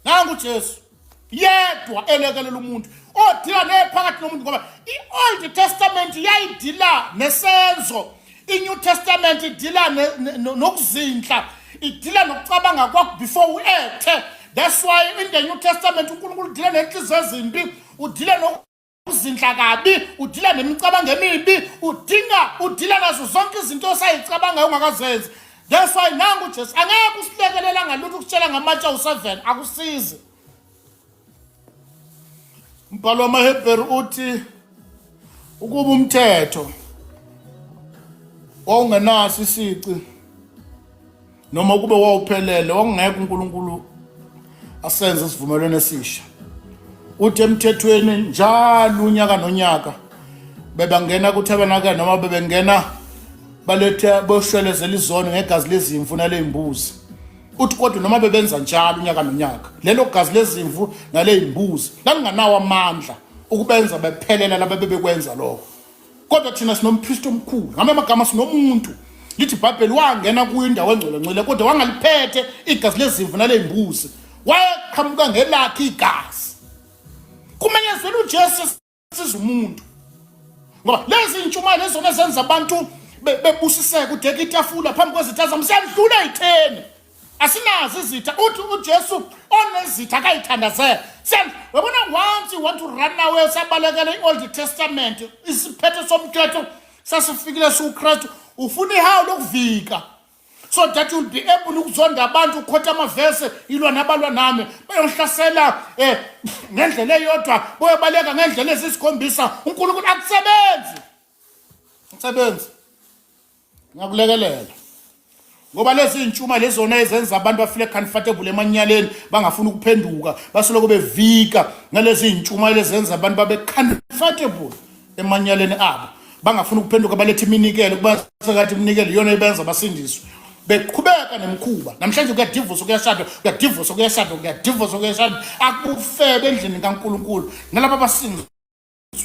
S1: Nangu uJesu yedwa elekelela umuntu odila nephakathi nomuntu, ngoba i-Old Testament yayidila nesenzo, i-New Testament idila nokuzindla, idila nokucabanga kwakho before u-ethe. That's why in the New Testament uNkulunkulu udila nenhliziyo ezimbi, udila nokuzindla kabi, udila nemicabango emibi, udinga udila nazo zonke izinto osayicabangayo ungakazenzi. That's why nangu uJesu angeke usilekelela ngalutho ukutshela ngamatshe awu-7, akusizi. Umbhalo wamaHebheru uthi ukuba umthetho wawungenaso isici noma ukube wawuphelele, wawungeke uNkulunkulu asenze isivumelwano esisha. Uthi emthethweni njalo unyaka nonyaka bebangena kuthabanakela noma bebengena balethe boshwelezela izono ngegazi lezimvu naley'mbuzi. Uthi kodwa noma bebenza njalo unyaka nonyaka, lelo gazi lezimvu naley'mbuzi lalinganawo amandla ukubenza bephelela laba bebekwenza lokho. Kodwa thina sinompristi omkhulu, ngamanye amagama sinomuntu, lithi iBhayibheli wangena kuyo indawo engcwele ngcwele, kodwa wangaliphethe igazi lezimvu naley'mbuzi, wayeqhamuka ngelakhe igazi. Kumenyezelwa uJesu siza umuntu, ngoba lezi ntshumayelo ezona ezenza abantu bebusiseke. Udeka itafula phambi kwezitha zami, siyandlula ey'theni, asinazo izitha. Uthi uJesu onezitha akayithandazela. Webona, once you want to run away, sabalekela i-Old Testament, isiphetho somthetho sasifikile siwuKristu, ufuna ihawu lokuvika so that you'll be able ukuzonda abantu, ukhotha amavese, ilwa nabalwa nami, bayohlasela ngendlela eyodwa, boyobaleka ngendlela ezisikhombisa. uNkulunkulu akusebenzi, akusebenzi. Ngiyakulekelela ngoba lezi ntshuma lezona ezenza abantu bafile comfortable emanyaleni, bangafuni ukuphenduka, basoloko bevika ngalezi ntshuma lezenza abantu babe comfortable emanyaleni abo, bangafuni ukuphenduka, balethe iminikelo kuba sekathi iminikelo iyona ibenza basindiswe, beqhubeka nemikhuba. Namhlanje kuyadivosa, kuyashadwa, kuyadivosa, kuyashadwa, kuyadivosa, kuyashadwa, akufebe endlini kaNkulunkulu. Nalaba basindiswe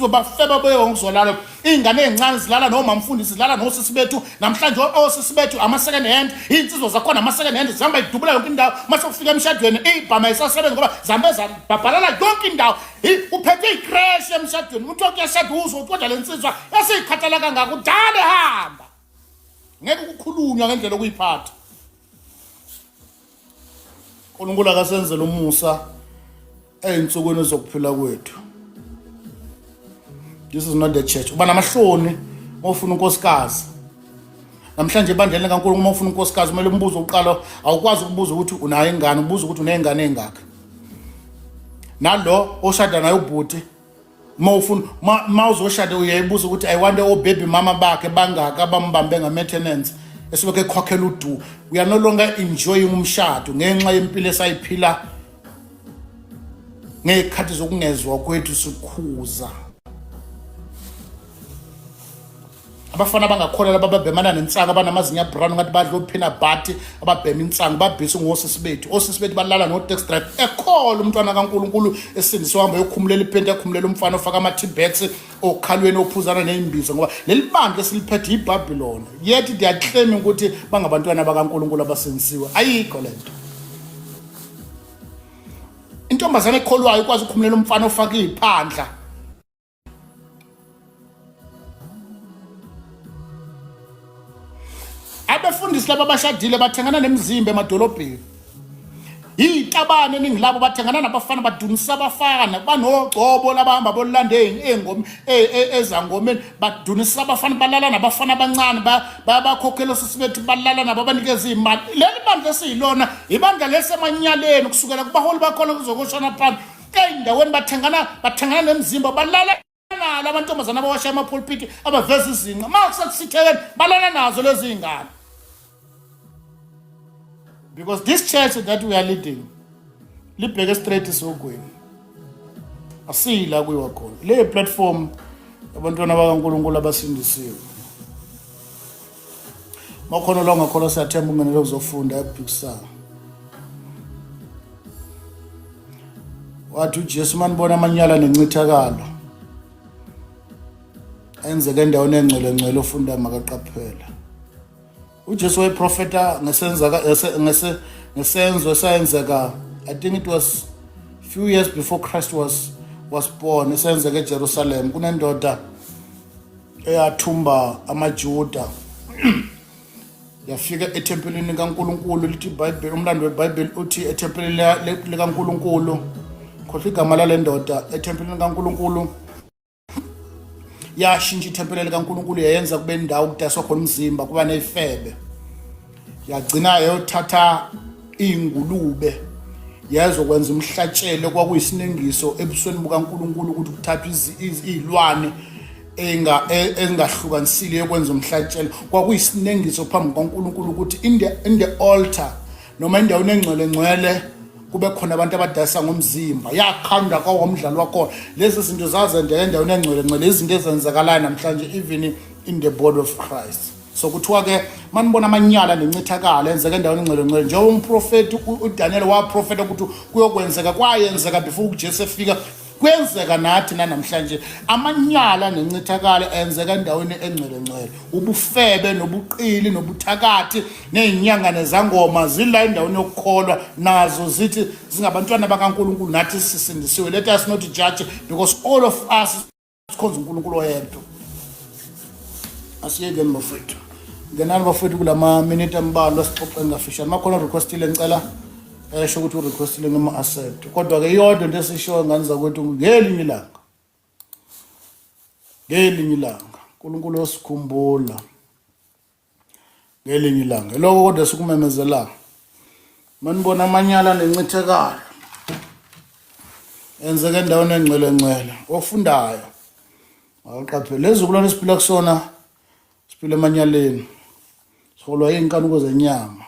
S1: bafeba boye ngokuzolala. Iy'ngane ey'ncane zilala noma mfundisi, zilala nosisi bethu. Namhlanje osisi bethu ama-second hand, iy'nsizwa zakhona ama-second hand, zihamba idubula yonke indawo. Mase kufika emshadweni iy'bhama yisasebenzi ngoba zihambe zabhabhalala yonke indawo. Uphethe iy'kreshi emshadweni, umuntu okuyashada uzwe ukuthi kodwa le nsizwa esiyikhathala kangaka udala ehamba. Ngeke kukhulunywa ngendlela okuyiphatha. uNkulunkulu akasenzele umusa ey'nsukwini zokuphila kwethu. This is not the church. Uba namahloni uma ufuna unkosikazi. Namhlanje ebandleni likaNkulunkulu uma ufuna unkosikazi kumele umbuzo uqala, awukwazi ukubuza ukuthi unayo ingane, ubuza ukuthi uney'ngane ey'ngaka. Nalo oshada naye ubhuti, uma ufuna uma uzoshada uyayibuza ukuthi I want obaby mama bakhe bangaka abambambe nga-maintenance esilokhu ekhokhela udu. We are no longer enjoying umshado ngenxa yempilo esayiphila ngey'khathi zokungezwa kwethu sikhuza. Abafana abangakholwa laba ababhemana nensangu, abanamazinyo abrown ngathi badla opeanut butter, ababhema insangu, babhisa ngosisi bethu. Osisi bethu balala no-taxi driver, ekholwa umntwana kaNkulunkulu esindiswe, hamba yokhumulela iphenti, ekhumulela umfana ofaka ama-T-backs okhalweni, ophuzana ney'mbizo, ngoba leli bandla esiliphethe yiBabylon, yet they are claiming ukuthi bangabantwana bakaNkulunkulu abasindisiwe. Ayikho le nto. Intombazane ekholwayo ikwazi ukukhumulela umfana ofaka iy'phandla. Abefundisi laba abashadile bathengana nemizimba emadolobheni. Izitabane eningi labo bathengana nabafana, badunisa abafana, banogcobo labahamba bolanda ey'ngoma ezangomeni, badunisa abafana, balala nabafana abancane, bayabakhokhela osisi bethu, balala nabo, abanikeza iy'mali. Leli bandla esiyilona ibandla lesemanyaleni, kusukela kubaholi bakhona kuzokoshona phansi ey'ndaweni, bathengana nemizimba, balala nalo amantombazane abawasha amapulpiti, abaveza izinqa ma kusekusithekeni, balala nazo lezi iy'ngane. Because this church that we are leading libheke straight esihogweni, asiyila kuyiwa khona. Le platform abantwana bakaNkulunkulu abasindisiwe, makhona lo ngakholwa, siyathemba ungenele kuzofunda ekuphikisana. Wathi uJesu, manibona amanyala nencithakalo enzeke endaweni engcwele ngcwele, ofunda makaqaphela. uJesu wayeprofeta ngesenza ngesenzo esayenzeka, I think it was few years before Christ was born, esenzeka eJerusalem. Kunendoda eyathumba amaJuda, yafika ethempelini kaNkuluNkulu. Lithi iBhayibheli, umlando weBhayibheli uthi ethempelini likaNkuluNkulu, khohlwa igama lale ndoda, ethempelini kaNkuluNkulu yashintsha ithempeli likaNkuluNkulu, yayenza kube indawo kudayiswa khona umzimba, kuba neyifebe. Yagcina yothatha iy'ngulube yayizokwenza umhlatshelo, kwakuyisinengiso ebusweni bukaNkuluNkulu ukuthi kuthathwe iy'lwane engahlukanisile yokwenza umhlatshelo. Kwakuyisinengiso phambi kukaNkuluNkulu ukuthi in the altar noma endaweni engcwele ngcwele kube khona abantu abadayisa ngomzimba. Yakhanda kwawomdlalo wakhona. Lezi zinto zazenzeka endaweni engcwele ngcwele, izinto ezenzakalayo namhlanje even in the body of Christ. So kuthiwa ke manibona amanyala nencithakalo enzeka endaweni engcwele ngcwele, njengoba umprofeti uDaniel waprofeta ukuthi kuyokwenzeka, kwayenzeka before uJesu efika, kuyenzeka nathi nanamhlanje. Amanyala nencithakalo enzeka endaweni engcwele ngcwele, ubufebe nobuqili nobuthakathi nezinyanga nezangoma zila endaweni yokukholwa, nazo zithi zingabantwana bakaNkulunkulu, nathi sisindisiwe. Let us not judge, because all of us sikhonza uNkulunkulu oyedwa. Asiyekeni bafethu, ngenani bafethu kulama minute ambalwa, sixoxe ngafishane. Makhona requestile, ngicela esho ukuthi urequestile noma accept. Kodwa ke iyodwa into esishoyo ngane zakwethu, ngelinye ilanga, ngelinye ilanga uNkulunkulu osikhumbula ngelinye ilanga, lokho kodwa sikumemezela, manibona amanyala nencithekalo enzeka endaweni engcwele ngcwele, ofundayo awuqaphele. Lezizukulwane esiphila kusona siphila emanyaleni, siholwa iy'nkanuko zenyama.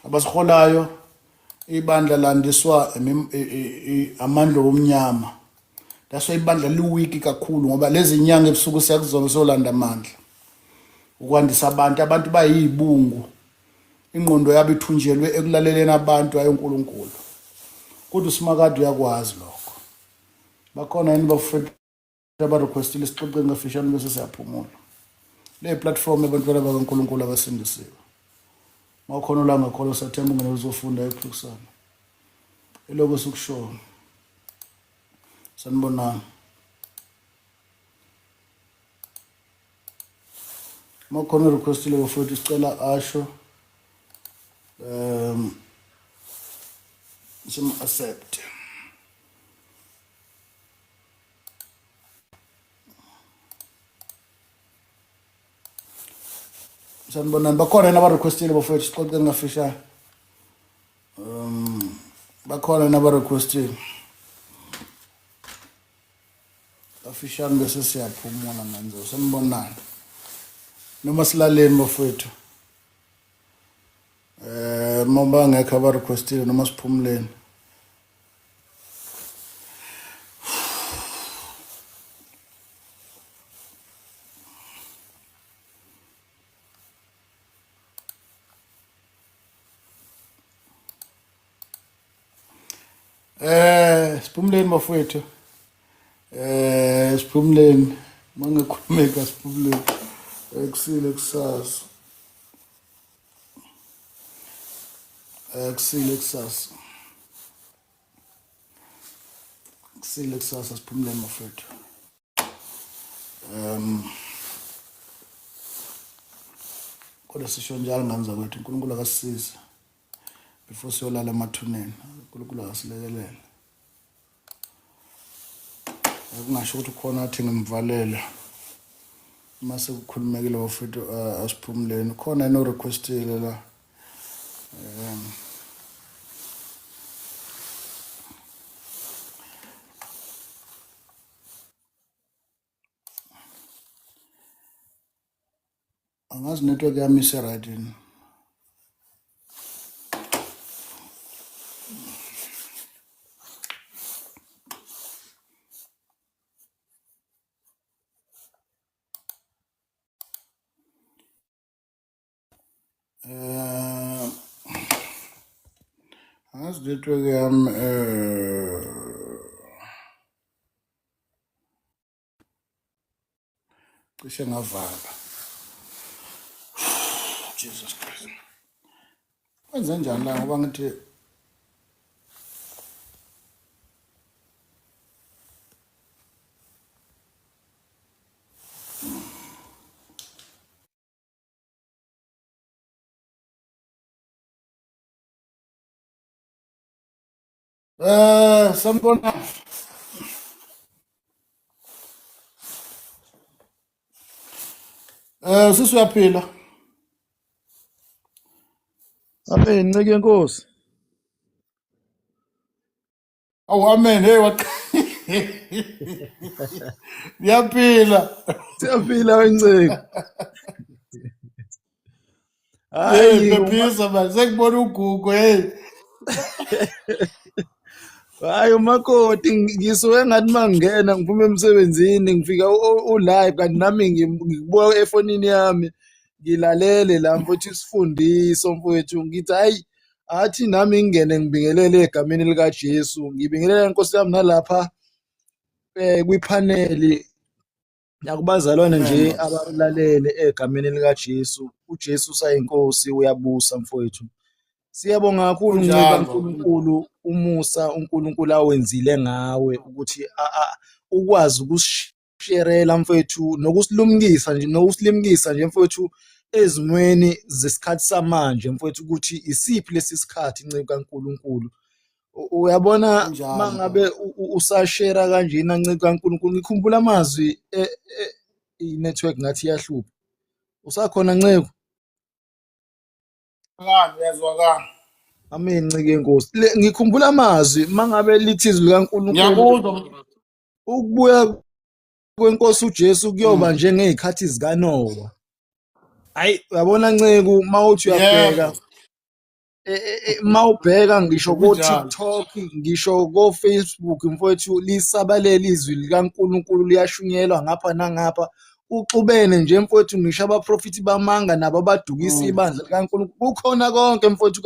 S1: Abasiholayo ibandla landiswa amandla omnyama. That's why ibandla liwiki kakhulu, ngoba lezi nyanga ebusuku siyakuzona solanda amandla ukwandisa abantu. Abantu bayibungu, ingqondo yabo ithunjelwe ekulaleleni abantu, hayi uNkulunkulu. Kodwa uSimakade uyakwazi lokho. Bakhona yini bafethu abarequestile? Sixoxe ngafishane bese siyaphumula. Le platform yabantwana bakaNkulunkulu abasindisiwe. Mawukhona la ngakholwa, sathemba ungene uzofunda ekuphikisana eloko sikushoyo. Sanibonani. Makhona requestile bafowethu, sicela asho sim accept. Sanibonani. Bakhona yini abarequestile bafowethu? Sixoxe ngafishane. Bakhona yini abarequestile? Kafishane bese siyaphumula manje. Sanibonani. Noma silaleni bafowethu. Uma bangekho abarequestile, noma siphumuleni. Siphumuleni bafowethu. Siphumuleni. Mangakhulumeka, siphumuleni. Kusile kusasa. Kusile kusasa. Kusile kusasa, siphumuleni bafowethu. Kodwa sisho njalo ngane zakwethu, uNkulunkulu akasisize. Before siyolala emathuneni. uNkulunkulu akasilekelele. Akungasho ukuthi khona athi ngimvalele. Uma sekukhulumekile bafethu asiphumuleni. Khona yini o-requestile la? Angazi network yami ise-right yini. Eh angazi network yami cishe ngavala. Jesus Christ. Kwenze njani la ngoba ngithi sanibona. Sisi uyaphila.
S2: Amen, nceke yenkosi.
S1: Awu amen, hey waq. Uyaphila.
S2: Siyaphila wenceke.
S1: Hey
S2: Hayi
S1: phephisa man, sengibona uGugu hey.
S2: Hayi umakoti ngisuke ngathi mangingena ngiphuma emsebenzini ngifika u-live kanti nami ngikubuka efonini yami ngilalele la mfowethu isifundiso mfowethu ngithi hayi athi nami ngingene ngibingelele egameni likaJesu ngibingelela inkosi yami nalapha kwiphaneli nakubazalwane nje abalalele egameni likaJesu. UJesu usayinkosi uyabusa mfowethu. Siyabonga kakhulu nceku
S1: Kunjalo.
S2: kaNkulunkulu umusa uNkulunkulu awenzile ngawe ukuthi ukwazi ukusisherela mfowethu nokusilumkisa nje nokusilimkisa nje mfowethu ezimweni zesikhathi samanje mfowethu ukuthi isiphi lesi sikhathi nceku kaNkulunkulu. Uyabona
S1: Kunjalo.
S2: mangabe usashera kanjena nceku kaNkulunkulu ngikhumbula amazwi i-network ngathi iyahlupha. Usakhona nceku?
S1: Zwakala, uyazwakala.
S2: Amen ncike yenkosi. Ngikhumbula amazwi mangabe lithi izwi likaNkulunkulu
S1: Ngiyakuzwa.
S2: Ukubuya kwenkosi uJesu kuyoba njengezikhathi zikaNowa. Hayi uyabona nceku mawuthi uyabheka mawubheka ngisho ko-TikTok ngisho ko-Facebook mfowethu lisabalele izwi likaNkulunkulu liyashunyelwa ngapha nangapha kuxubene nje mfowethu ngisho abaprofethi bamanga nabo abadukisa ibandla likaNkulunkulu kukhona konke mfowethu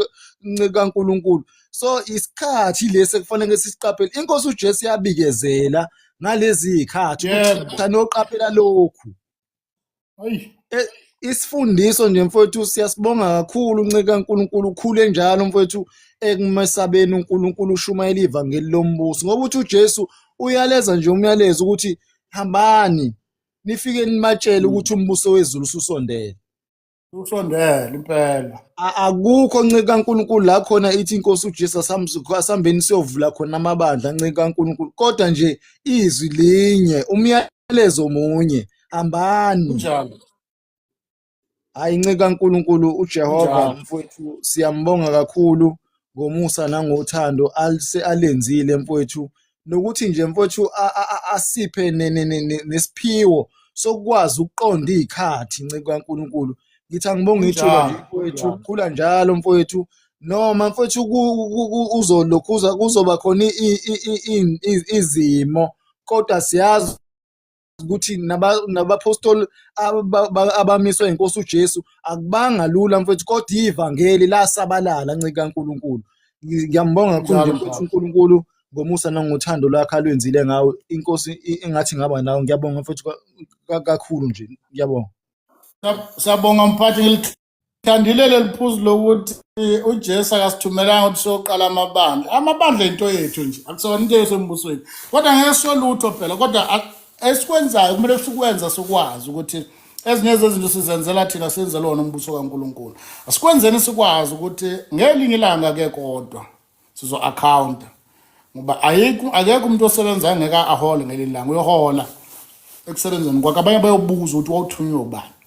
S2: kaNkulunkulu. So isikhathi lesi ekufanele sisiqaphele. Inkosi uJesu yabikezela ngalezi zikhathi ukuthi anoqaphela lokhu. Isifundiso nje mfowethu siyasibonga kakhulu nceka kaNkulunkulu ukhule njalo mfowethu ekumesabeni uNkulunkulu ushumayela ivangeli lombuso ngoba uthi uJesu uyaleza nje umyalezo ukuthi hambani nifike nibatshele ukuthi umbuso wezulu ususondele.
S1: Usondele impela.
S2: Akukho nceka kaNkulunkulu la khona ithi inkosi uJesu asambeni siyovula khona amabandla nceka kaNkulunkulu kodwa nje izwi linye umyalezo munye hambani.
S1: Kunjalo.
S2: Hayi nceka kaNkulunkulu uJehova mfowethu siyambonga kakhulu ngomusa nangothando alenzile mfowethu nokuthi nje mfowethu asiphe nesiphiwo sokwazi ukuqonda izikhathi nceka kaNkulunkulu. Ngithi angibonge ithuba nje mfowethu khula njalo mfowethu noma mfowethu uzolokhuza kuzoba khona izimo kodwa siyazi ukuthi nabapostoli abamiswa inkosi uJesu akubanga lula mfowethu kodwa ivangeli lasabalala ncika kaNkulunkulu. Ngiyambonga kakhulu nje mfowethu uNkulunkulu ngomusa nangothando lwakhe alwenzile ngawe. Inkosi engathi ngaba nawe. Ngiyabonga mfowethu kakhulu nje, ngiyabonga.
S1: Siyabonga mphathi, ngilithandile leli phuzu lokuthi uJesu akasithumelanga ukuthi siyoqala amabandla. Amabandla into yethu nje, akusona into yethu embusweni. Kodwa ngeke sisho lutho phela, kodwa esikwenzayo kumele sikwenza sikwazi ukuthi Ezinye zezinto sizenzela thina, senzela wona umbuso kaNkulunkulu. Asikwenzeni sikwazi ukuthi ngelinye ilanga ke kodwa sizo-accounta, ngoba ayikho, akekho umuntu osebenzayo ngeke ahole ngelinye ilanga. Uyohola ekusebenzeni kwakhe. Abanye bayobuza ukuthi wawuthunywe ubani.